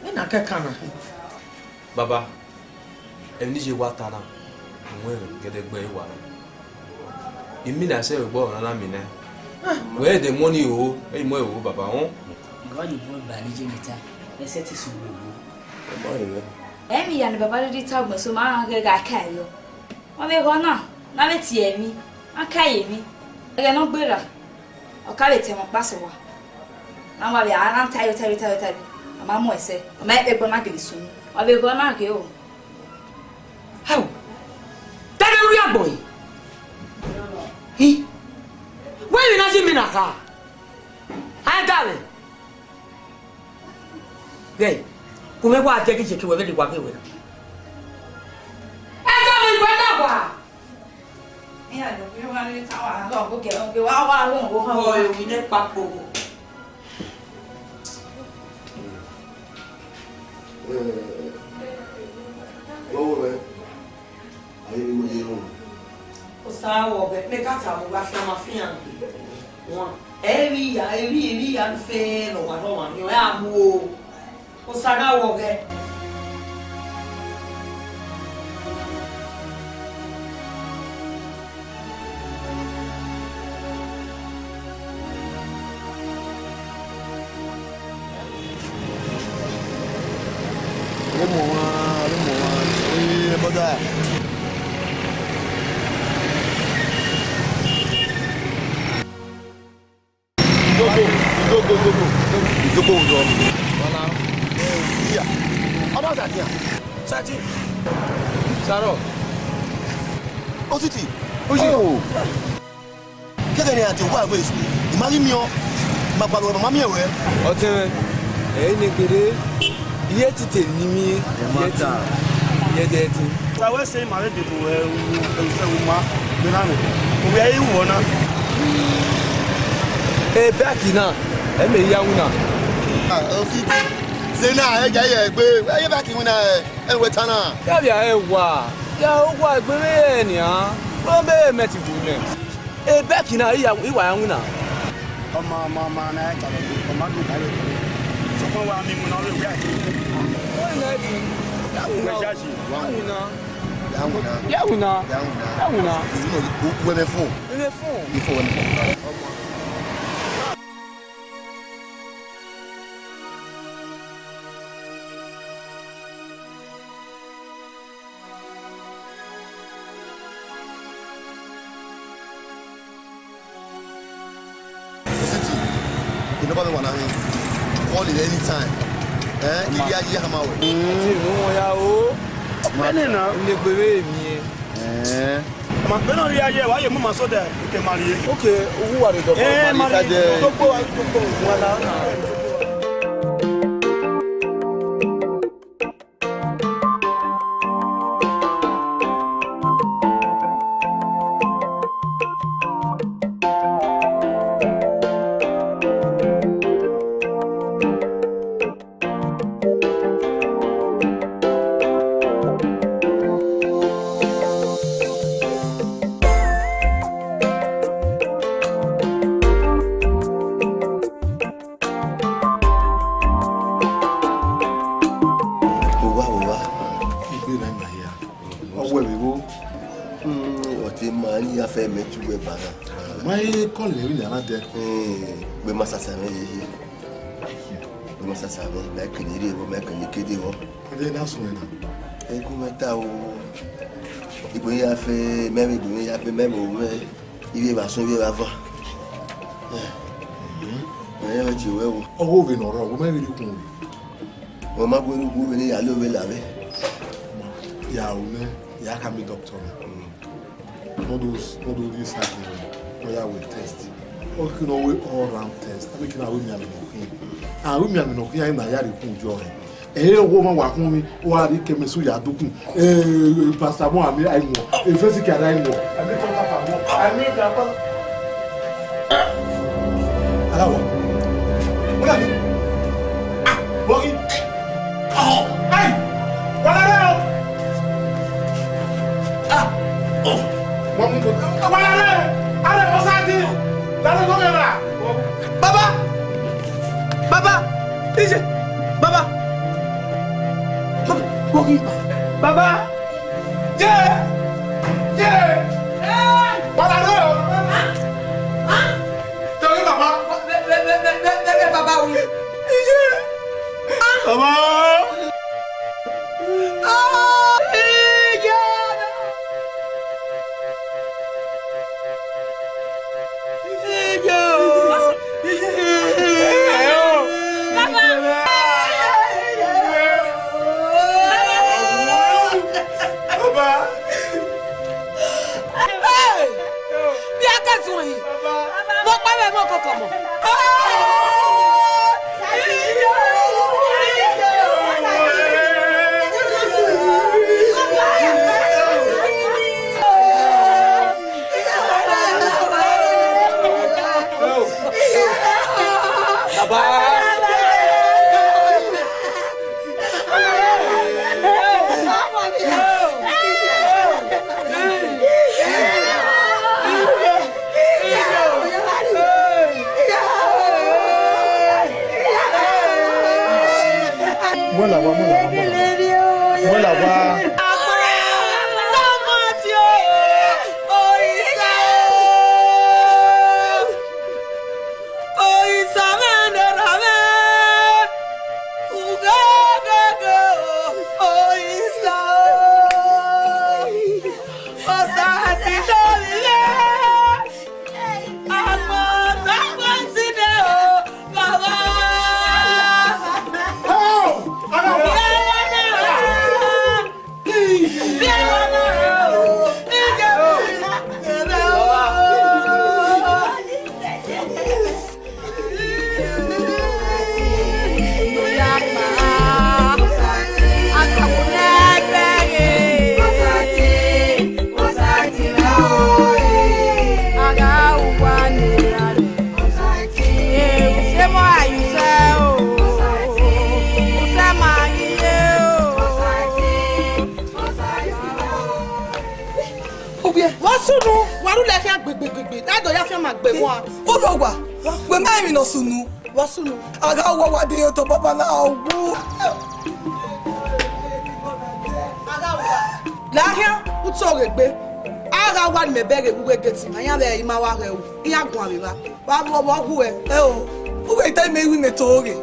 Imina kẹkan na hin. Baba, emwi ne I ye wa ta na, I wẹẹ gẹdẹgbẹẹ wa na. Imina ẹsẹ vbe egbe ọmwa na na mina. Wẹ dẹ mu ọnii ro, ẹ i mu ẹre ro, baba, họn. Baba, you boy ba ni je meta. Ẹsẹ te sunu vbe egbe. Ọmọ rẹ. Ẹ i miẹn ya ne baba rhirhi ta ugbẹn so ma ghẹ gha ka ẹre yọ. Ọ vbe ghe ọna, ne a vbe tie emwi, a ka ye emwi. Ẹghẹ ne ọ gberra, ọ ka vbe ta ẹmwẹ ọkpa sẹ owa. Ne a wa vbe a na ta ẹre, ta ẹre, ta ẹre, ta ẹre, a ma mu ẹsẹ, ọ ma vbe kpe egbe, ọ na gele sunu. Ọ vbe ghe ọna ghe o. Hau, te ẹghẹ rhie agbọn re? Hi, wẹ emwi na ye imina kha? A i da mwẹ. Ghẹ, ku mwẹ wa dẹ ghi ye ke wẹ vbe lele wa ghe wẹ na. Ẹ da mwẹ, wẹ da wa. Iran do bi wa ni ta wa lọ, oke, oke, wa, wa, wa, wa, wa. Wọ ewu ne kpakpo. Eh, wo wo re. Aye ni mo ye ro. O Sa wọ ghẹ, ne ka ta mu gha fian ma fian gbe. Wan, emwi ya, emwi, emwi ya fe nọ wa nọ wa ni, ọ ya mu o. Osa gha wọ ghẹ. Ọmọ wa, ọmọ wa, oye brother. Idogo, idogo, idogo, idogo udo. Wala. Iya. Ọmọ Sati a? Sati. Saro. Ositi. Oye. Oh. Kẹkẹ ne a te wa wẹ school. I ma ghi miẹn ọ. Ma gbalọ ma miẹn wẹ. Ọtẹn mwẹ, ẹ i ne gberre. Iye tite ni mi, iye ti, iye dẹ ti. Sa wẹ sẹ ima vbe debo ẹ u, ẹ u sẹ u ma, gbe na mẹ. U vbe ẹ i wọ na. E baki na, ẹ mẹ ya winna. Ah, Ositi. Zena, ẹ ja ye egbe. Ẹ ye baki winna ẹ, ẹ wẹ ta na. Ya via ẹ wa. Ya owa egbe vbe ẹ nian. Wẹ mẹ mẹ ti bu mẹ. E baki na, I ya, I wa ya winna. Ọma, ọma, ọma na ẹ ka lọ, ọma do ka lọ. Sọkọ wa mi mu na, ọ lẹ wẹ a ke. Wẹ nẹ ti, ya winna. Wẹ jaji. Ya winna. Ya winna. Ya winna. Ya winna. Ya winna. Uwẹ mẹ fo. Mẹ fo. Mẹ fo, wẹ mẹ fo. Ositi, you never know what I mean. Call it anytime. Eh? Ọma. Iye aye hama wẹ. Ti nu wọn ya o. Mẹnẹ na. Nẹ egbe vbe miẹn. Eh. Ma bẹnẹ ọ rhie aye, wa ye mu ma so that you can marry. Okay, uwu wa rre dọkọ, eh, marry, marry. Dọkọ, dọkọ, wala na. Owa, owa. Igbe na ima hia. Ọ wẹ vbe vbo? Hmm, ọ te ma ni ya fẹ mẹ tu wẹ ba na. Ma he kọlẹ vbe ya na dẹ. Hmm, gbe ma sasa mẹ ye ye. Gbe ma sasa mẹ, mẹ kele re vbo, mẹ kele kede vbo. Ade na sunu na. Ẹ gu mẹ ta o. Igbe ya fẹ, mẹ vbe igbe ya fẹ, mẹ vbe o mẹ. Ivbi evba sọn ivbi evba van. Ẹ, ẹ, ẹ, tie ruẹ o. Ọ ghe ovbi ne ọ rrọọ, wẹ ma vbe rhie ukhu. Wẹ ma bu erha ukhu vbene I ya lo vbe la vbe. Ya ru nẹ, ya khama doctor na. All those, all those things happen, ọ ya wẹ test. Ọ khin ne ọ wẹ all round test. A vbe khin ne a wẹ mianmian ne ọ khin. A wẹ mianmian ne ọ khin, a i na ya rhie ukhu yọ rẹ. Ẹ, wo ma wa khuọnmwi, wa rhie kẹmẹ su ya dukun. Ẹ, paracetamol a miẹn a i muẹn. Ẹ, fẹsiki a i muẹn. A miẹn tọ ka pa muẹn. A miẹn ka pa. Ala wa. Wala ni. Ah, bọghi. Oh, ai. Wala rẹ o. Ah, oh. Wala rẹ. Are, Osati. Lare gọmẹ ra. Baba! Baba! Iye! Baba! Baba! Baba! Ye! Ye! Baba! Tell me, Baba! Baba! Iye! Baba! Hey! Bia ke zun yi. Mo pa vbe mo koko mo. Baba. Gbe, na do ya fian ma gbe wan. Unu owa, wẹ ma emwi ne ọ sunu. Vbọ sunu? A gha wa wa de ye otọ baba na wu. A gha wa. La khian, u to ghe gbe. A gha wa ne mẹ bẹghe vbe uwu egeti ma, iran vbe ima wa ghẹ ru, iran guan vbe evba. Wa vbe ọvbọ wu ẹ. Ẹ o, u wẹ ta imẹ iru imẹ to ghe.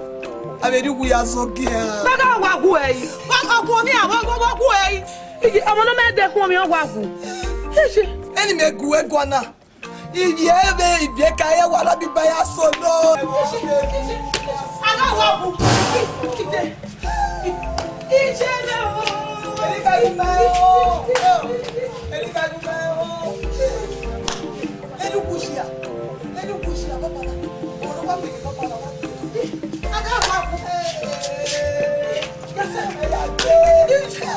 A vbe rhie uwu ya zọ gie. Wa gha wa wu ẹ yi. Wa gha wu ọmọ iran, wa gha wa wu ẹ yi. Iji, ọmọ ne ọ ma de khuọnmwi, ọ wa wu. Iji. Eni mẹ gu ẹguae na. Ivie vbe ivie ka ya wa ra bi ba ya solo. Iji, iji, iji. A gha wa wu. Ije. Ije na o. Eni ka gu mẹ o. Eni ka gu mẹ o. Eni ukushia. Eni ukushia, papa na. Ọ̀rọ̀ wa pè papa na wa. A gha wa wu. Yes, sir.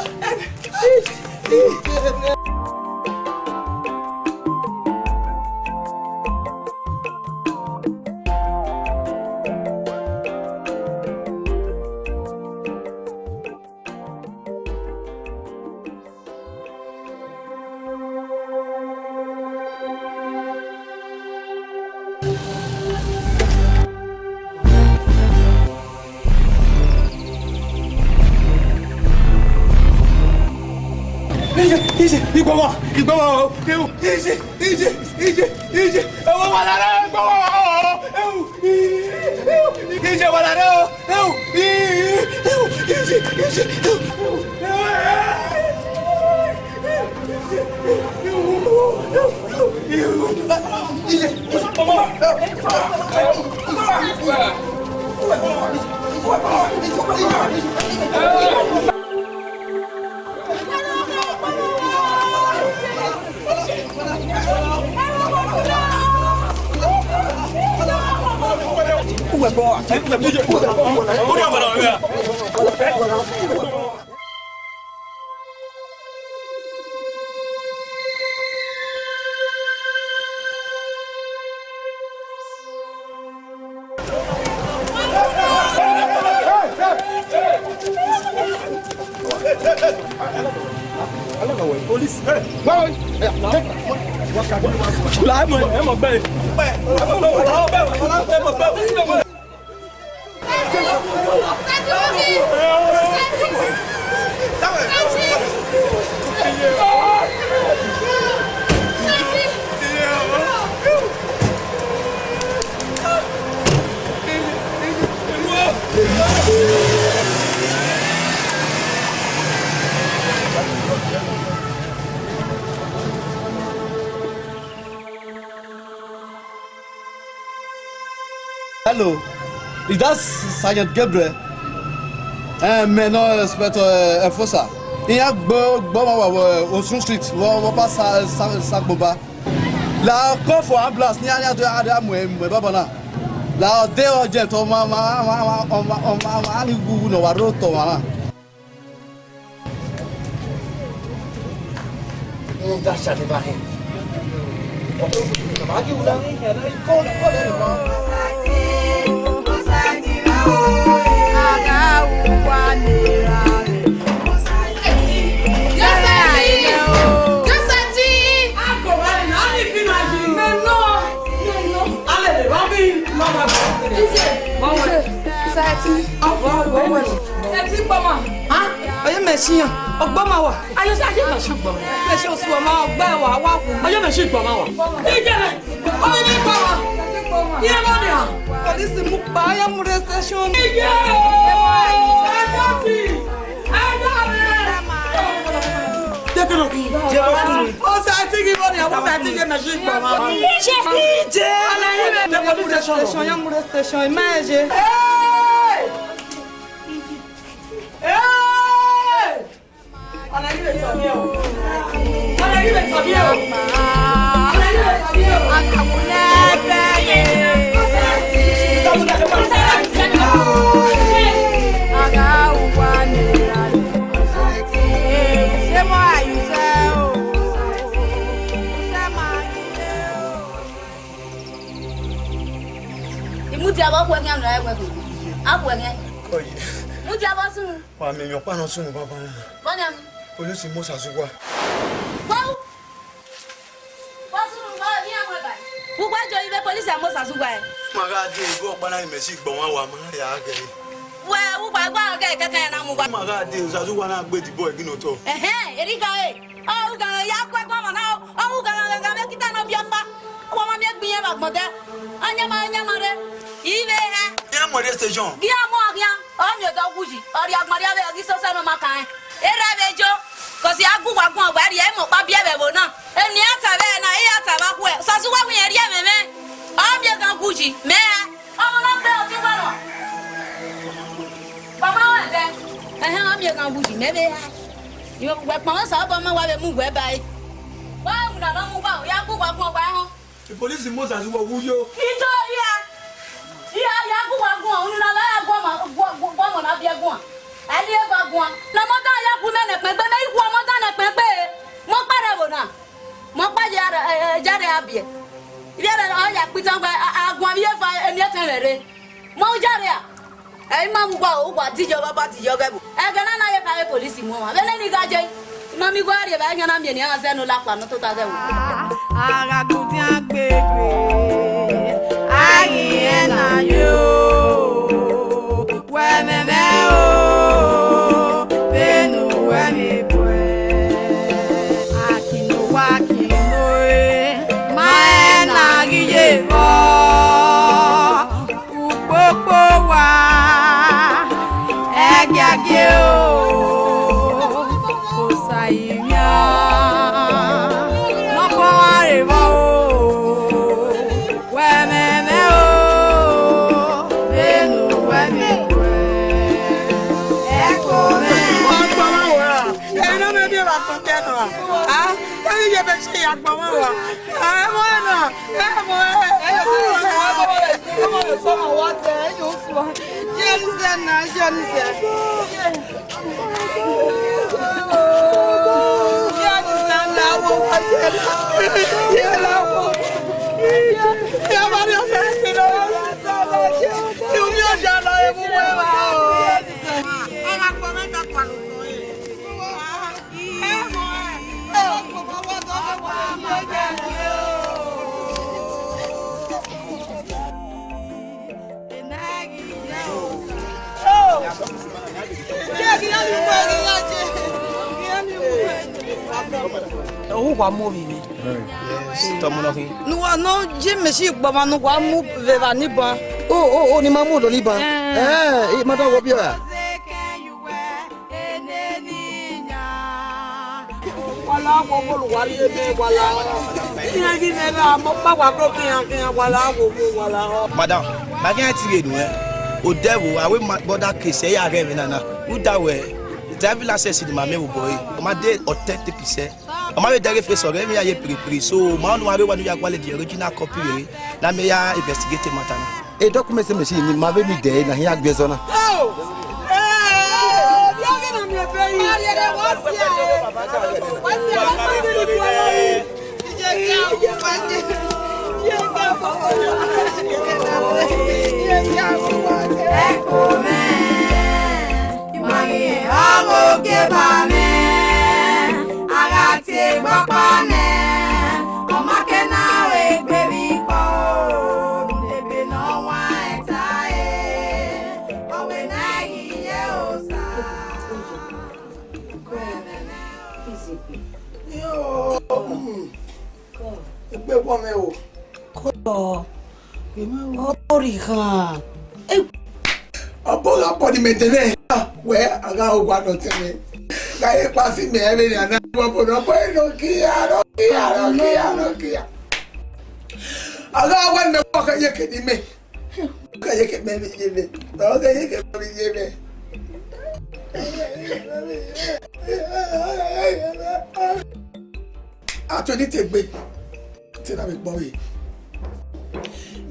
Ije, ije, igbọmọ, igbọmọ o, ewu, ije, ije, ije, ije, ewu, wa lare, igbọmọ o, ewu, ije, wa lare o, ewu, ije, ije, ewu, ewu, ewu. Hello, is that Sergeant Gabriel? Eh, mẹ nọ Inspector, eh, Enforcer. Iran gbe, gbe ọmwa wa vbe Osun Street, vbe, vbe ọba Sa-, Sa-, Sagboba. La call for ambulance, ne iran, iran do, iran do mu, mu baba na. La ọ de urgent, ọ ma, ma, ma, ma, ọ ma, ọ ma, ọ ma ni wu ne ọ wa rre otọ ọmwa na. Rhunmwuda sẹ a deba hẹ. A ghi wu na ni hẹ na, ikọ, ikọ nẹ nọ. Sẹtin. Ọgbọ, ọgbọ, ọgbọ. Sẹtin gbọmọ. Ha? Ọyẹ mẹ ṣiyan. Ọgbọ ma wa. Ayọ sa ye ma ṣe gbọmọ. Mẹ ṣe osu ọmọ ọgbẹ wa wa wu. Ọyẹ mẹ ṣe gbọmọ wa. Ije mẹ. Ọyẹ mẹ gbọmọ. Iye mọ ni a. Polisi mu pa ya mu re station. Ije. Ije. Take it up. Ọ sa ti gi mọ ni, ọ sa ti ye mẹ ṣe gbọmọ. Ije. Ije. Ọyẹ mẹ mu re station, ya mu re station, ma je. Hey! Hey! Ọna ghi vbe tọ miẹn o. Ọna ghi vbe tọ miẹn o. Ọna ghi vbe tọ miẹn o. Imudia vbe ọ khuẹ khian nọ, ẹ wẹ khuẹ. A khuẹ khian. Mudia vbe ọ sunu. Wa miẹn emwi ọkpa ne ọ sunu banbanna. Vbọnia? Polisi mu Osazuwa. Wa u. Vbe ọ sunu, vbe ọ, iran mu ẹba. Te mo Osazuwa ẹre. Ma gha dee, ebe ọkpa na mẹ si gbọmwa wa, ma ya ghe. Wẹ, uwa gba ghe kẹkan na mu uwa. Ma gha dee, Osazuwa na gbe the boy ghi nọ otọ. Ẹhẹn, erriọ gha re. Ọ ru ghan ya gu ẹguọn ọmọ na, ọ ru ghan gha vbe kita ne ọ biẹ ọkpa. Wa ma miẹn egbe iran vbe agbọn dẹ. Ọyẹnma, ọyẹnma rre. I vbe hẹ. Iran mu ẹre station. Gie ọ mu ọghian, ọ miẹn odọ wu yi. Ọ rhie agbọn rria vbe ghi sosẹ ne ọ ma kan rẹn. Erha vbe jo, kọsi a gu uwa guan, wa rhie emọ ọkpa biẹ vbe ẹvbo na. Eni a ta vbe na, I ya ta vbe akhuẹ. Osazuwa wẹ irẹn rhie ẹmwẹ mwẹ. Ọ miẹn eghan wu yi, mẹ ra. Ọmọ na gbe ọtẹn uwa nọ. Baba wẹ ẹdẹ. Ẹhẹn, ọ miẹn eghan wu yi, mẹ vbe ra. Wẹ kpọnmwẹ Osanobua ma wa vbe mu wẹ ba ẹre. Wa wu na nọ mu uwa, ya gu uwa guan, wa họn. The police mu Osazuwa wu yo. Ido hia. Hia, ya gu uwa guan, unu na la ya gu ọmọ, gu, gu, gu ọmọ na biẹ guan. Ẹli eva guan. Na ọmọ dan ya gu mẹ nẹkpẹn gbe, mẹ i gu ọmọ dan nẹkpẹn gbe. Mọ kpẹrẹ vbo na. Mọ kpa ya, eh, eh, ya rre a biẹ. Ivbiẹ rẹ ọ ya kpitan gba, a, a guan vbe eva eni ẹtẹn mwẹ rre. Mọ ya rre a. Ẹ i ma mu uwa o, uwa diyọ, ọba diyọ ghẹ vbo. Ẹghẹ na na ye kha vbe police mu ọmwa. Vbene ni gha je, I ma miẹn igho a rhie evba, a khian na miẹn eni a zẹ ne ọ la kpa ne ọ tota ghẹ vbo. A gha gu dian gbegbe, a ghi rẹn na yo. Wẹ mwẹ mwẹ o, vbene uwẹ vbe bu ẹ. Akino wa kino e, ma rẹn na ghi ye vbọ. Ukpokpo wa, ẹgiagie o, Osa ivbian, ne ọ kọ ọmwa rre vbọ o, wẹ mwẹ mwẹ o, vbene uwẹ vbe ru ẹ, ẹko mwẹ. Ọgbọmwa wa, ẹre ne ọ mwẹ miẹn vbe akpọtẹ nọ ra? A, ẹre iye mwẹ si ya gbọmwa wa. A, ẹmwẹ na, ẹmwẹ, ẹmwẹ. Ohu wa mu ovbi mwẹ. Yes, tọmọ nọ khin. Ne uwa nọ, je mẹ si gbe ọmwa ne uwa mu vbe evba ni ban. O, o, o, ne ima mu odọ ni ban. Eh. Eh, ma da wọ biẹ ra? Wala wo wo lu wa rhie mẹ wala. Iran ghi mẹ gha mọ kpa wa bro khian khian wala wo wo wala. Madam, ma ghi ti ghe nuẹn. Odẹ vbo, a wẹ ma border case, ẹ ya ghẹ mwẹ nana. Rhunmwuda wẹ, driver license ne ima miẹn vbe obọ ẹre, ọ ma de authentic sẹ. Ọ ma vbe dẹghe face ọghe, emwi iran ye piripiri, so ma ọnii wa vbe wa ne u ya gualọ the original copy vbe, ne a miẹn ya investigate matter na. E document machine ni ma vbe need ẹre na hia gbe ẹzọ na. Oh! Eh! Ẹko mwẹ, I ma ghi rẹn ọghe ogieva mwẹ, a gha tie egbe ọkpa nẹ, ọ ma ke na re egbe vbe ikpọ, ebe ne ọ wan ẹta ẹre, ọ wẹ ne a ghi ye Osa. Yo, mm. Egbe wọ mwẹ o. Kọ. Ọ ri khan. Ọbo gha bọ ni mẹ dẹ nẹ. Wẹ, a gha owa nọ tẹn mwẹ. Gha ye kpa si mẹ ẹvbe ni a na wọ bọ nọ, ọbo nọ kia, nọ kia, nọ kia, nọ kia. A gha wẹ mẹ wọ kẹ ye kẹ ni mẹ. Kẹ ye kẹ mẹ vbe ye mẹ. Ọ kẹ ye kẹ mẹ vbe ye mẹ. A tue ni te egbe. Te na vbe gbọnmwẹ.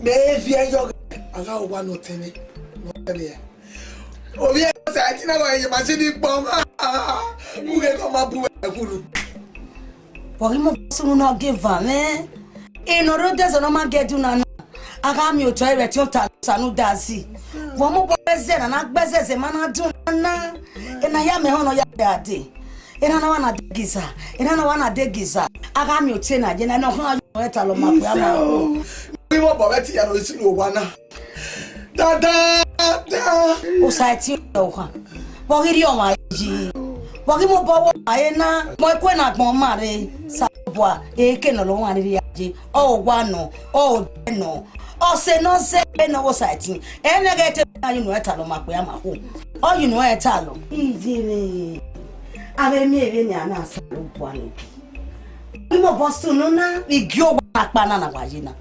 Mẹ viẹ yọ ghe, a gha owa nọ tẹn mwẹ. Nọ tẹn mwẹ. Ovbi ẹre sa ẹtin na gha ye ma si ni kpọ ma. Ughe kọ ma bu ẹkulu. Vbe ọ ghi mu sunu ne ọ ghe eva mwẹ? Enọ rre odẹ zẹ ne ọ ma gẹ dun na na. A gha miẹn otọ ẹre ẹtin ọta Osa ne u da zi. Vbe ọ mu obọ ẹzẹ na na gbe ẹzẹzẹ ma na dun na na. Ena ya mẹ họn nọ ya gbe a dee. Ena na wa na de giza, ena na wa na de giza. A gha miẹn otọ na ye na, ena ọkhan yo ẹta lọ ma kue ama. Ivbi obọ vbe ẹtin hia ne ọ rhie isi ne owa na. Dada, da. Osaẹtin ọkhan, vbe ọ ghi rhie ọmwa yi? Vbe ọ ghi mu obọ wẹ ọmwa re na? Mẹ ọ ku ẹe ne agbọn ma rre. Osanobua, eke ne ọ lọ ọmwa rhirhi ya ye, ọ wa nọ, ọ dẹ nọ. Ọse ne ọ zẹ vbe ne ọ vbe Osaẹtin, ẹ i mwẹ ghẹ te na ye unu ẹre talọ ma kpia ma khuo. Ọ ye unu ẹre talọ. Iye mwẹ, avbe miẹn vbene a na Osanobua nọ. Imobo sunu na, vbe igie owa na kpa na na wa ye na.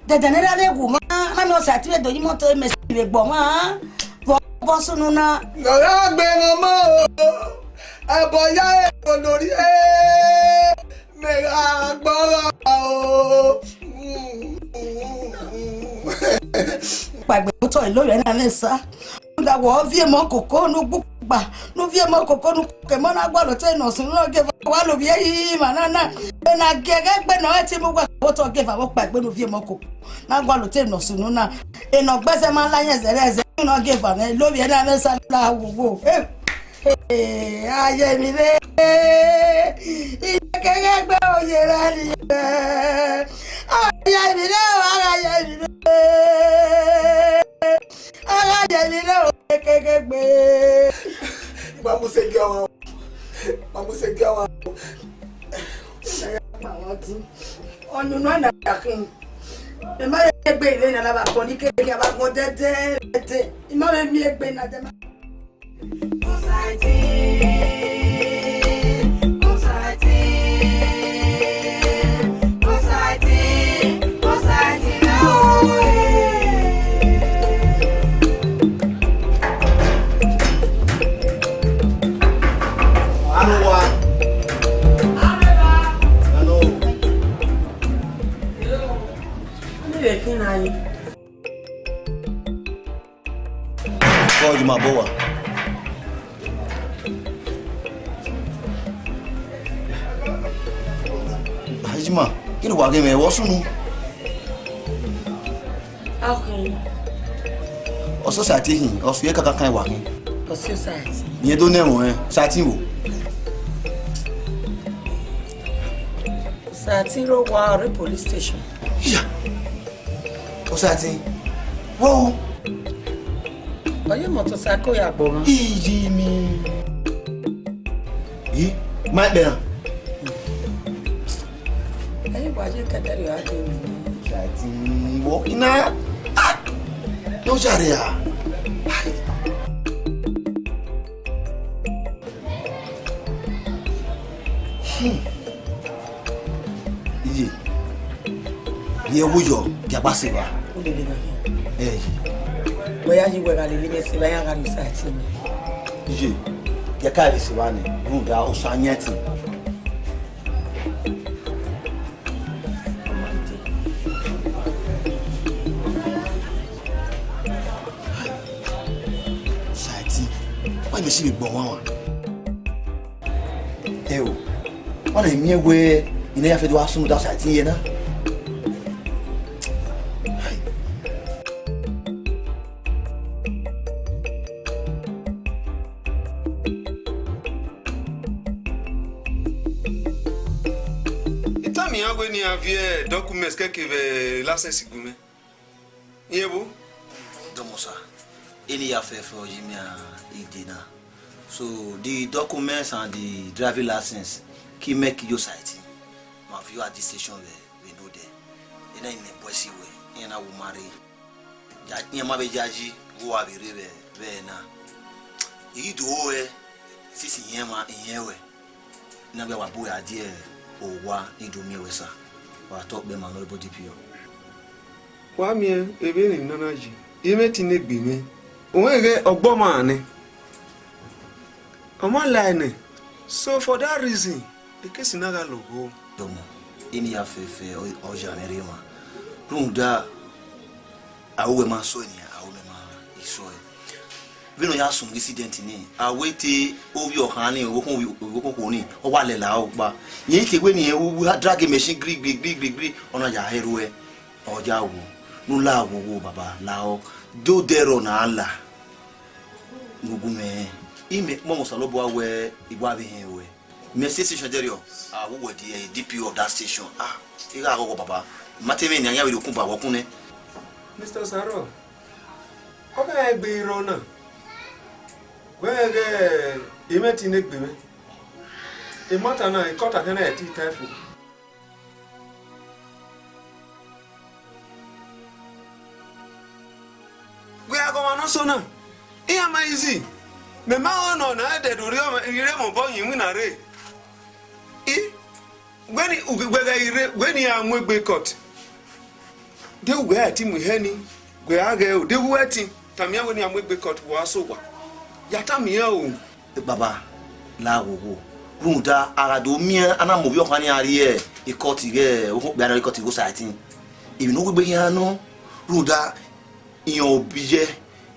Dẹdẹ ne erha vbe wu mwa, na miẹn Osaẹtin vbe do ye imọto, mẹ si vbe gbe ọmwa, vbe obọ sunu na. Gha gbe mwẹ ọmọ o, ẹbọ ya ebo lórí ẹ, mẹ gha gbọrọ o. Kpaegbe otọ Ilovie na mwẹ sa. Rhunmwuda wẹ ọ viọ emọ koko ne ugbugba, ne u viọ emọ koko ne ukoko, emọ na gualọ te ne ọ sunu na, ọ geva wa lovbiẹ yi ima na na. Ena giẹghẹ egbe ne ọ i te mu uwa vbe otọ, ọ geva vbe ọkpaegbe ne u viọ emọ koko na gualọ te ne ọ sunu na. Ena ọgbẹzẹ ma la yẹn zẹrẹ ẹzẹ, ne ọ geva mwẹ, Ilovie na mwẹ sa la wowo. Eh, eh, a ye emwi rre. Iyeke ghẹ gbe oye rẹ rri rẹ. A ye emwi rre o, a gha ye emwi rre. A gha ye emwi rre o, Iyeke ghẹ gbe. Ma mu sẹ gie ọmwa o. Ma mu sẹ gie ọmwa o. Ọyunnu na ya khin. Ẹ ma ye egbe ire na la vbe agbọn ni, keke a vbe agbọn dẹdẹ dẹdẹ. I ma vbe miẹn egbe na dẹ ma. Aro wa. Hello. Kọ yi ma bọ wa. Ajima, kí ni wàá gé mẹ? Wọ́n sùn nù. Ọkùnrin. Ọ society hin, ọ fi ẹka kankan wà hin. Ọ society. Ìyẹn tó nẹ̀wọ̀n ẹ, society wò. Society ló wá ọ̀rẹ́ police station. Ìyá, society, wọ́n o. Ọyẹ́ mọ̀tò sako ya gbọ̀ mọ́. Iye mi. Yìí, má ẹ pẹ́ náà. Ẹ̀yin wà á yé kẹ́tẹ́rì wá dé mi. Ṣàtì wọ iná. Ah! Yóò ṣàrẹ̀ à. Hmm. Iye. Ye wo yọ, kí a bá se wa. Ó lè lè máa yọ. Ẹ yìí. Bóyá yìí wẹ̀rẹ̀ lè lè bẹ́ẹ̀ se báyà gà ní ṣàtì mi. Iye. Kí a ká lè se wa ni. Rúdà ó sá yẹn tì. Saiti, why you see me gbọn wan wan? Ẹ o, why na miẹn wẹ I na ya fẹ do wa sunu da Saiti yẹ na? I tama iran wẹ ne iran viẹ documents kẹkẹ vbe license gu mwẹ. Iran vbo? Dọmọsa, eni ya fẹfẹ ọ yi mẹ a ide na. So, the documents and the driving license, ki mẹ ki yo site. Ma viọ a di station vbe, vbe no dẹ. Ena I mẹ bọ ẹsi wẹ, iran na wu ma rre. Ja, iran ma vbe yayi, vbe uwa vbe rre vbe, vbe na. I ghi do ruẹ, sisi iyẹn ma, iyẹn ruẹ. Ne a gha wa bu a die owa, I do miẹn wẹ sa. Wa tọ kpẹ ma nọ ebo D P O. Wa miẹn vbene I na na yi, I mwẹ te ne egbe mwẹ. Uwẹ ghẹ ọgbọ ma nẹ. Ọ ma la nẹ. So for that reason, ekesi na gha logho. Dọmọ, eni ya fẹfẹ, ọ, ọ ya mwẹ rre emwa. Rhunmwuda, aro wẹ ma sọ ẹre nian, aro mẹ ma i sọ ẹre. Vbene ọ ya sunu incident ni, a wẹ te ovbi ọkhan ni, ovbi okhuo ni, ọ wa lẹ lahọ kpa. Rẹn ke wẹ ne irẹn ru drag machine gri gri gri gri gri, ọ na ya hẹ ruẹ, ọ ya wu. Ne u la wo wo baba lahọ, do dẹrọ na la. Gugu mwẹ, I mẹ kpọnmwẹ Osanobua wẹ I wa vbe hẹn ruẹ. Mẹ station dẹrriọ, a wu wẹ the, eh, D P O of that station. Ah, I gha ghọghọ baba. Ma te mwẹ ne a yan vbe rhie okun ba vbe ọkun nẹ. Mister Osaro, ọ gha egbe irọ na, wẹ ghẹ emwi ẹtin ne egbe mwẹ. Emọta na, ikọta khian na ẹtin tae fo. Wẹ a ghe ọmwa ne ọ so na, iran ma easy. Mẹ ma rẹn nọ ne a dẹ do rhie ọmwa, rhie emọ obọ yin iwinna rre. I, wẹ ni, wẹ ghẹ i rre, wẹ ne iran mu egbe court. Deghẹ wẹ a ti mu ihẹ ni, wẹ a ghẹ o, deghẹ wẹ ẹtin, tama iran wẹ ne iran mu egbe court, wa so owa. Ya tama iran o. Baba, la ghogho, rhunmwuda a gha do miẹn a na mu ovbi ọkhan ni a rrie ikọti ghẹ okhuo okpia na rrie ikọti ghe Osaẹtin. Emwi ne ọ wegbe khian nọ, rhunmwuda iran obiẹ,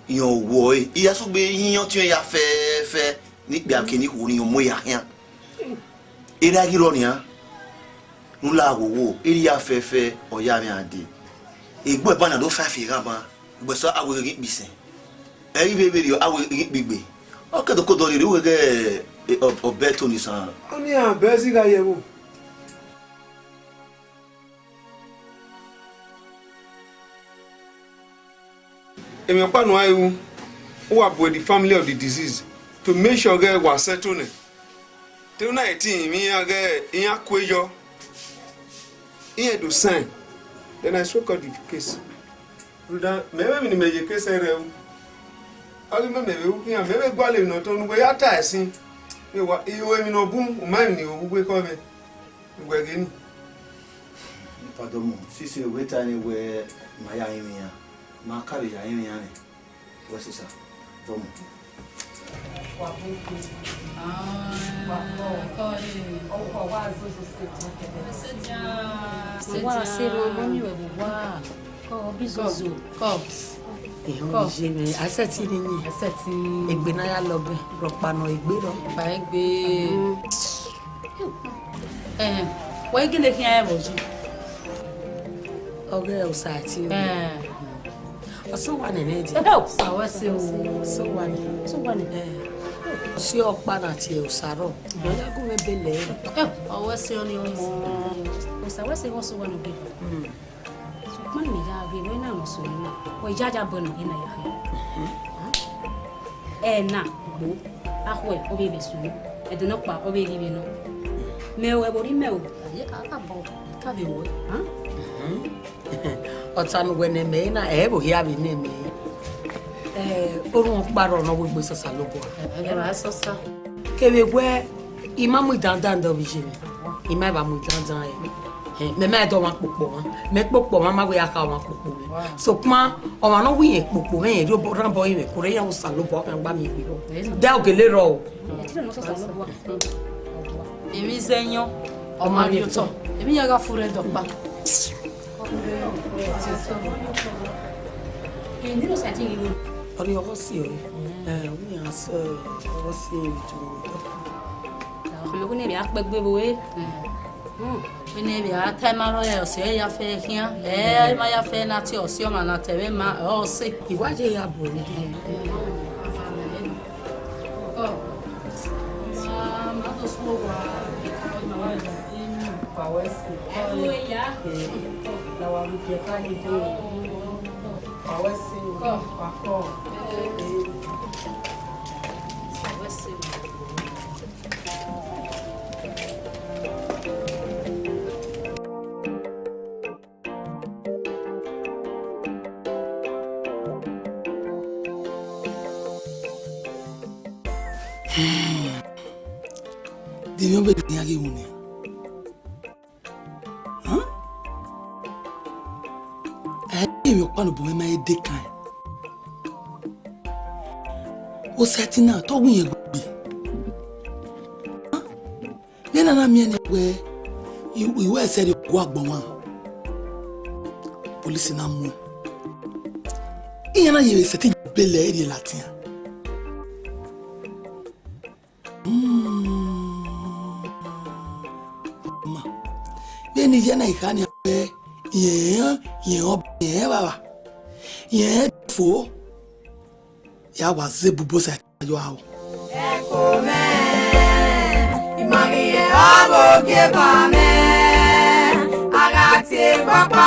iran owọe, I ya sugbe iyan ọtiọnrẹn ya fẹfẹ ne ikpia ke ne ikhuo ne iran mu ya khian. Erha ghi rrọọ nian, ne u la ghogho, erha ya fẹfẹ, ọ ya mwẹ a dee. Egbe ọba na do fa fi eghan ban, ugbẹsọ a wẹ ghi kpe isẹn. Ẹ i vbe vberriọ, a wẹ ghi kpe igbe. Ọ ke do kodo rhie, u wẹ ghẹ, e, ọ, ọbẹ Tony san. Ọnii a bẹ zigha ye ẹvbo. Emwi ọkpa ne u gha ru, u wa bu the family of the deceased to make sure ghẹ wa settle nẹ. Te u na ẹtin mwẹ iran ghẹ iran kue yọ, iran do sign, then I so call the case. Rhunmwuda mẹ vbe emwi ne imẹ ye case ẹre ru, ọ ghi mẹ mẹ vbe ru khian, mẹ vbe gualọ emwi ne ọ tọn ne uwẹ ya ta ẹsin. Vbe wa, I ho emwi ne ọ bun, u ma emwi ne I ho vbe uwu ekhọe mwẹ. Uwẹ ghe ni. Pardon, sisi, wẹ ta nẹ wẹ ma ya rinmwian, ma ka vbe ya rinmwian nẹ. Wẹ sisa, vọmọ. Wa bu ku. Ah, wa kọ. Kọ re. Ọkọ wa zozo se. Se dia. Se dia. Wa se ma mọ mi wẹ wa. Kọ bi zozo. Kọ. Ehun, kọ. Je me, a sẹtin ni ni. A sẹtin. Egbe na ya lọgbẹ, rọkpa nọ egbe rọ. Rọkpa egbe. Mm. Eh, wẹ gele khian ẹvbo ji. Ọghe Osaẹtin. Eh. Ọsẹ uwa nene dia. Eh, Osa wẹ se o. Ọsẹ uwa nene. Ọsẹ uwa nene. Eh. Ọsẹ ọkpa na tie Osaro. Ọ ya gu mwẹ bele. Eh, ọ wẹ se ọnii ọmọ. Osa wẹ se, ọsẹ uwa nene. Mm. Sokpan ne ya ghe wẹ na nọ so na, ọ ya ya bọ ne ọ ghi na ya khin. Ẹna gbo, akhuẹ ọ vbe vbe sunu, ẹdẹnọkpa ọ vbe ghi vbe nọ. Mẹ ru ẹvbo rre mẹ o, a ye ka bọ, ka vbe ruẹ. Ọta ne uwẹ ne mẹ na, ẹ vbe hia vbe ne mẹ. Ẹ, orhunmwu ọkpa rrọọ ne ọ wegbe sẹ Osanobua. Ẹ, ẹ, ẹ, sọsa. Kevbe wẹ, I ma mu idandan da ovbi iye mwẹ. I ma vba mu idandan ẹre. Ẹ, mẹ ma dọ ọmwa kpokpo mwa. Mẹ kpokpo mwa, ma wẹ ya kha ọmwa kpokpo mwẹ. Sokpan, ọmwa ne ọ wẹ irẹn kpokpo mwẹ, irẹn rhie obọ rhan obọ ẹre, ko rre iran Osanobua, ọ khian gba miẹn egbe rrọọ. Dẹ ogele rrọọ o. Emwi zẹ yọn, ọ ma rhie otọ. Emwi ya gha furre dọkpa. Ọ rhie ọghọ si ọre. Ẹ, u yan sẹ ọghọ si emwi to. Ọmọ ne vbe a kpẹgbe vbe ore. Vbene vbe a ta ima rrọọ, ọse ọre ya fẹ khian. Ẹ, ima ya fẹ na tie ọse ọmwa na ta ẹmwẹ ma, ọ sẹ. I wa ye ya bu ẹre. De emwi ọvbehe ne iran ghi ru nian? Ẹ i re emwi ọkpa ne obọ mwẹ ma he de kan. Osaẹtin na, te ọ wu irẹn gbe. Vbene a na miẹn nẹ wẹẹ, I, I wẹ sẹ rhie gu agbọn mwa, polisi na muẹn. Iran na ye vbe sẹtin bele ẹre rhie ladian. Hmm. Ma, vbene I ye na, I kha nian wẹẹ, irẹn, irẹn ọba, irẹn evbavba, irẹn fo, ya wa zẹ ebubo sẹ. Yo aro. Ẹko mwẹ, I ma ghi ye ọvbokiekie mwẹ, a gha tie kpakpa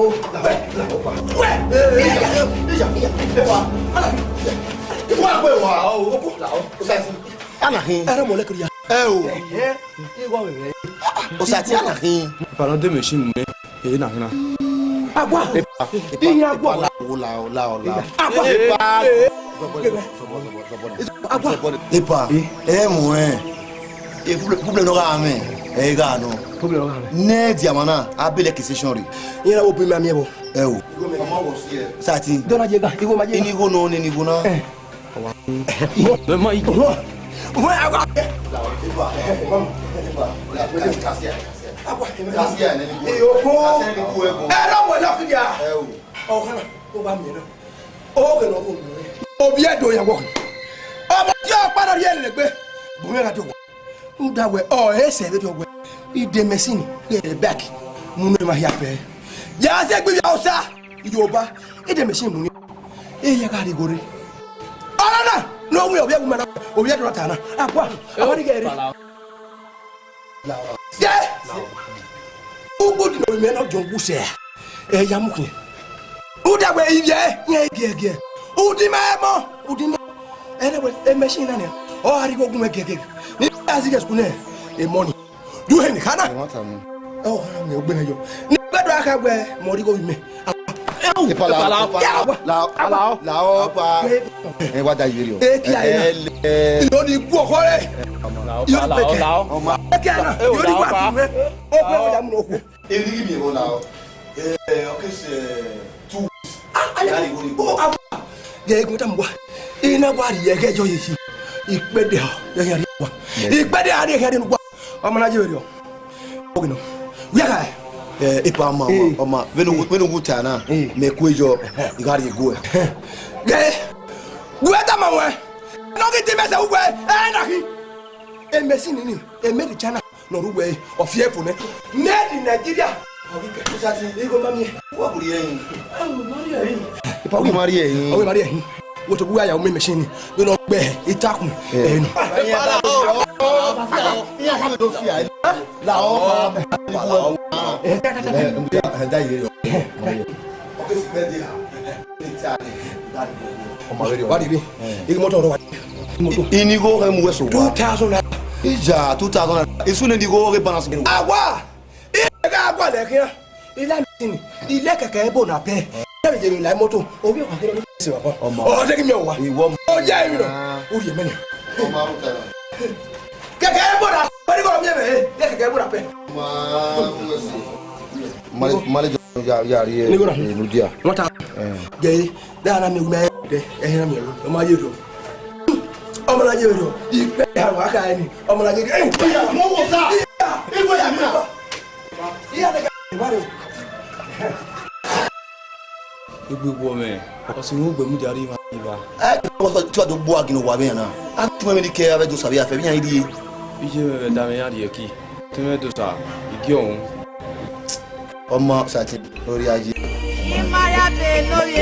Lao, lao, lao, pa. Wẹ! Iya, iya, iya, epa. Ala. Wa gbe wa. Oku, lao. Osati. Ana hin. Ẹrọ mọ lẹkẹ ya. Ẹ o. Ẹhẹn. Igho wẹ. Osati ana hin. Epa nọ de machine mu nẹ. Ena hin na. Agua. Epa. Iya agua. Lao, lao, lao, lao. Agua. Epa. Agua. Epa. Ẹ mu ẹ. E problem, problem nọ gha mwẹ. Ẹ gha nọ. Problem nọ gha mwẹ. Nẹ dia ma na, a bele ke session re. Iran wo bi ma miẹn vbo. Ẹ o. Osati. Dọna ye ga, igho ma ye. Ini igho nọ, ini igho na. Ẹ. Vẹ ma yi. Vẹ agua. Agua. Iyo ko. Ẹ ra wẹ lọ kija. Ẹ o. Ọkhan na, o wa miẹn na. Oghẹ ne ọ ru nuẹn, ovbi Ẹdo ya wọ. Ọmọ tie ọkpa na rhie lele egbe, bu mwẹ gha die owa. Rhunmwuda wẹ, ọ ẹre sẹ vberriọ wẹ, I de machine ghe back mu ne emwa hia fẹ. Ya sẹ egbe ivbi Hausa, Yoruba, I de machine mu ne. E ya gha rhie igho rre. Ọna na, ne ọ wẹ ovbi ẹvbo ima na, ovbi Ẹdo na ta na. Akua, ọ ma rhie igho rre. Ye! Ugbodi ne ovbi mwẹ nọ John Wuse, ẹ ya mu khian. Uda wẹ ivbi ẹre, iran giẹgiẹ. Udin ma ẹmọ, udin ma. Ẹrẹ wẹ, e machine na nian, ọ gha rhie igho gun mwẹ giẹgiẹ. Ne I ya zighe school nẹ, emọ ni. Du hẹ ne I kha na. Ẹ wa ta mu. Ọ gha mwẹ ugbẹn yọ. Ne I gbe do akha wẹ, mẹ ọ rhie igho vbe imẹ. Epa lao, epa lao, lao, lao, lao, pa. Ẹ wa da yeri o. Eki aye na. Ẹ lẹ. Iyo ni gu ọkhọ rẹ. Lao, lao, lao. Eki aye na. Iyo ni gu ọkhọ rẹ. O pe o ya mu no ku. Eri mi o lao. Eh, okay, se two weeks. Ah, aye. Ya ni go ni. O, awa. Ye igun ta mu wa. Ina wa ri ye ge yo yi. Ikpede ha, ye ya ri wa. Ikpede ha ri ye ri wa. Ọmọ na ye vberriọ. Ogino. Wia gha. Eh, epa ọma, ọma, ọma. Vbene u, vbene u ta na, mẹ ku yọ, I gha rhie gue. Ghe. Gue tama wẹ. Nọ ghi te mẹ sẹ uwẹ, ẹ na ghi. E machine ni, e made in China, nọ ru wẹ, ọ fi ẹfo nẹ. Made in Nigeria. Ọ ghi kẹ. Osati, igho ma miẹn. Wa bu rhie ẹyin. Ọ ma rhie ẹyin. Ipa wi ma rhie ẹyin. Ọ ma rhie ẹyin. Wo to bu wa ya u machine ni. Vbene ọ gbe itakun. Ẹnu. Iran ka do fi a. La o. Ẹ da ye. Ọ ke si bẹdẹ a. Wa rhie rre. Igho motor rọ wa. Motor. Ini igho he mu wẹ so wa. Two thousand naira. Ija, two thousand naira. Isu ne ni igho he balance. Awa. Ẹ gha gualọ khian. I la machine, I la kẹkẹ ebo na pẹ. Ẹ vbe ye vbe la motor, ovbi ọkhan kherhe ni se wa kọ. Ọmọ. Ọ de ghi miẹn owa. Ìwọ mọ. Ọ ya emwi nọ. U rhie mẹ nẹ. Ọmọ arun ta na. Kẹkẹ ebo na, wẹ ni gọ miẹn mẹ, ẹ kẹkẹ ebo na pẹ. Ọmọ arun ẹse. Male, male jọ ya, ya rhie. Ni gọ na. Eh, nu dia. Wọ́n ta. Eh. Gẹ̀ẹ́, dáa na mi wí mẹ, ẹ, ẹ hẹ́n mi ẹ̀rọ, ọmọ ayé rọ. Ọmọ ayé rọ, ìpẹ́ àwọn aká ẹni, ọmọ ayé rọ. Ẹ, mo wò sá. Ìyá, ìwé yà mí nà. Ìyá, ìyá, ìwà rẹ. Egbe wọ mẹ, ọsẹ wọn gbẹmú jàre ma ìbá. Ẹ kì í wọ́n sọ tí wàá tó gbó àgìnà wà bẹ́ẹ̀ náà. A tún mẹ́rin ní kẹ́ abẹ́jọ sàbí àfẹ́ bí yàn yín di. Iye mẹ vbe da mẹ yan rhie ki. Te mẹ do sa, igi ọhun. Ọmọ sàtì lórí ayé. Imarade lórí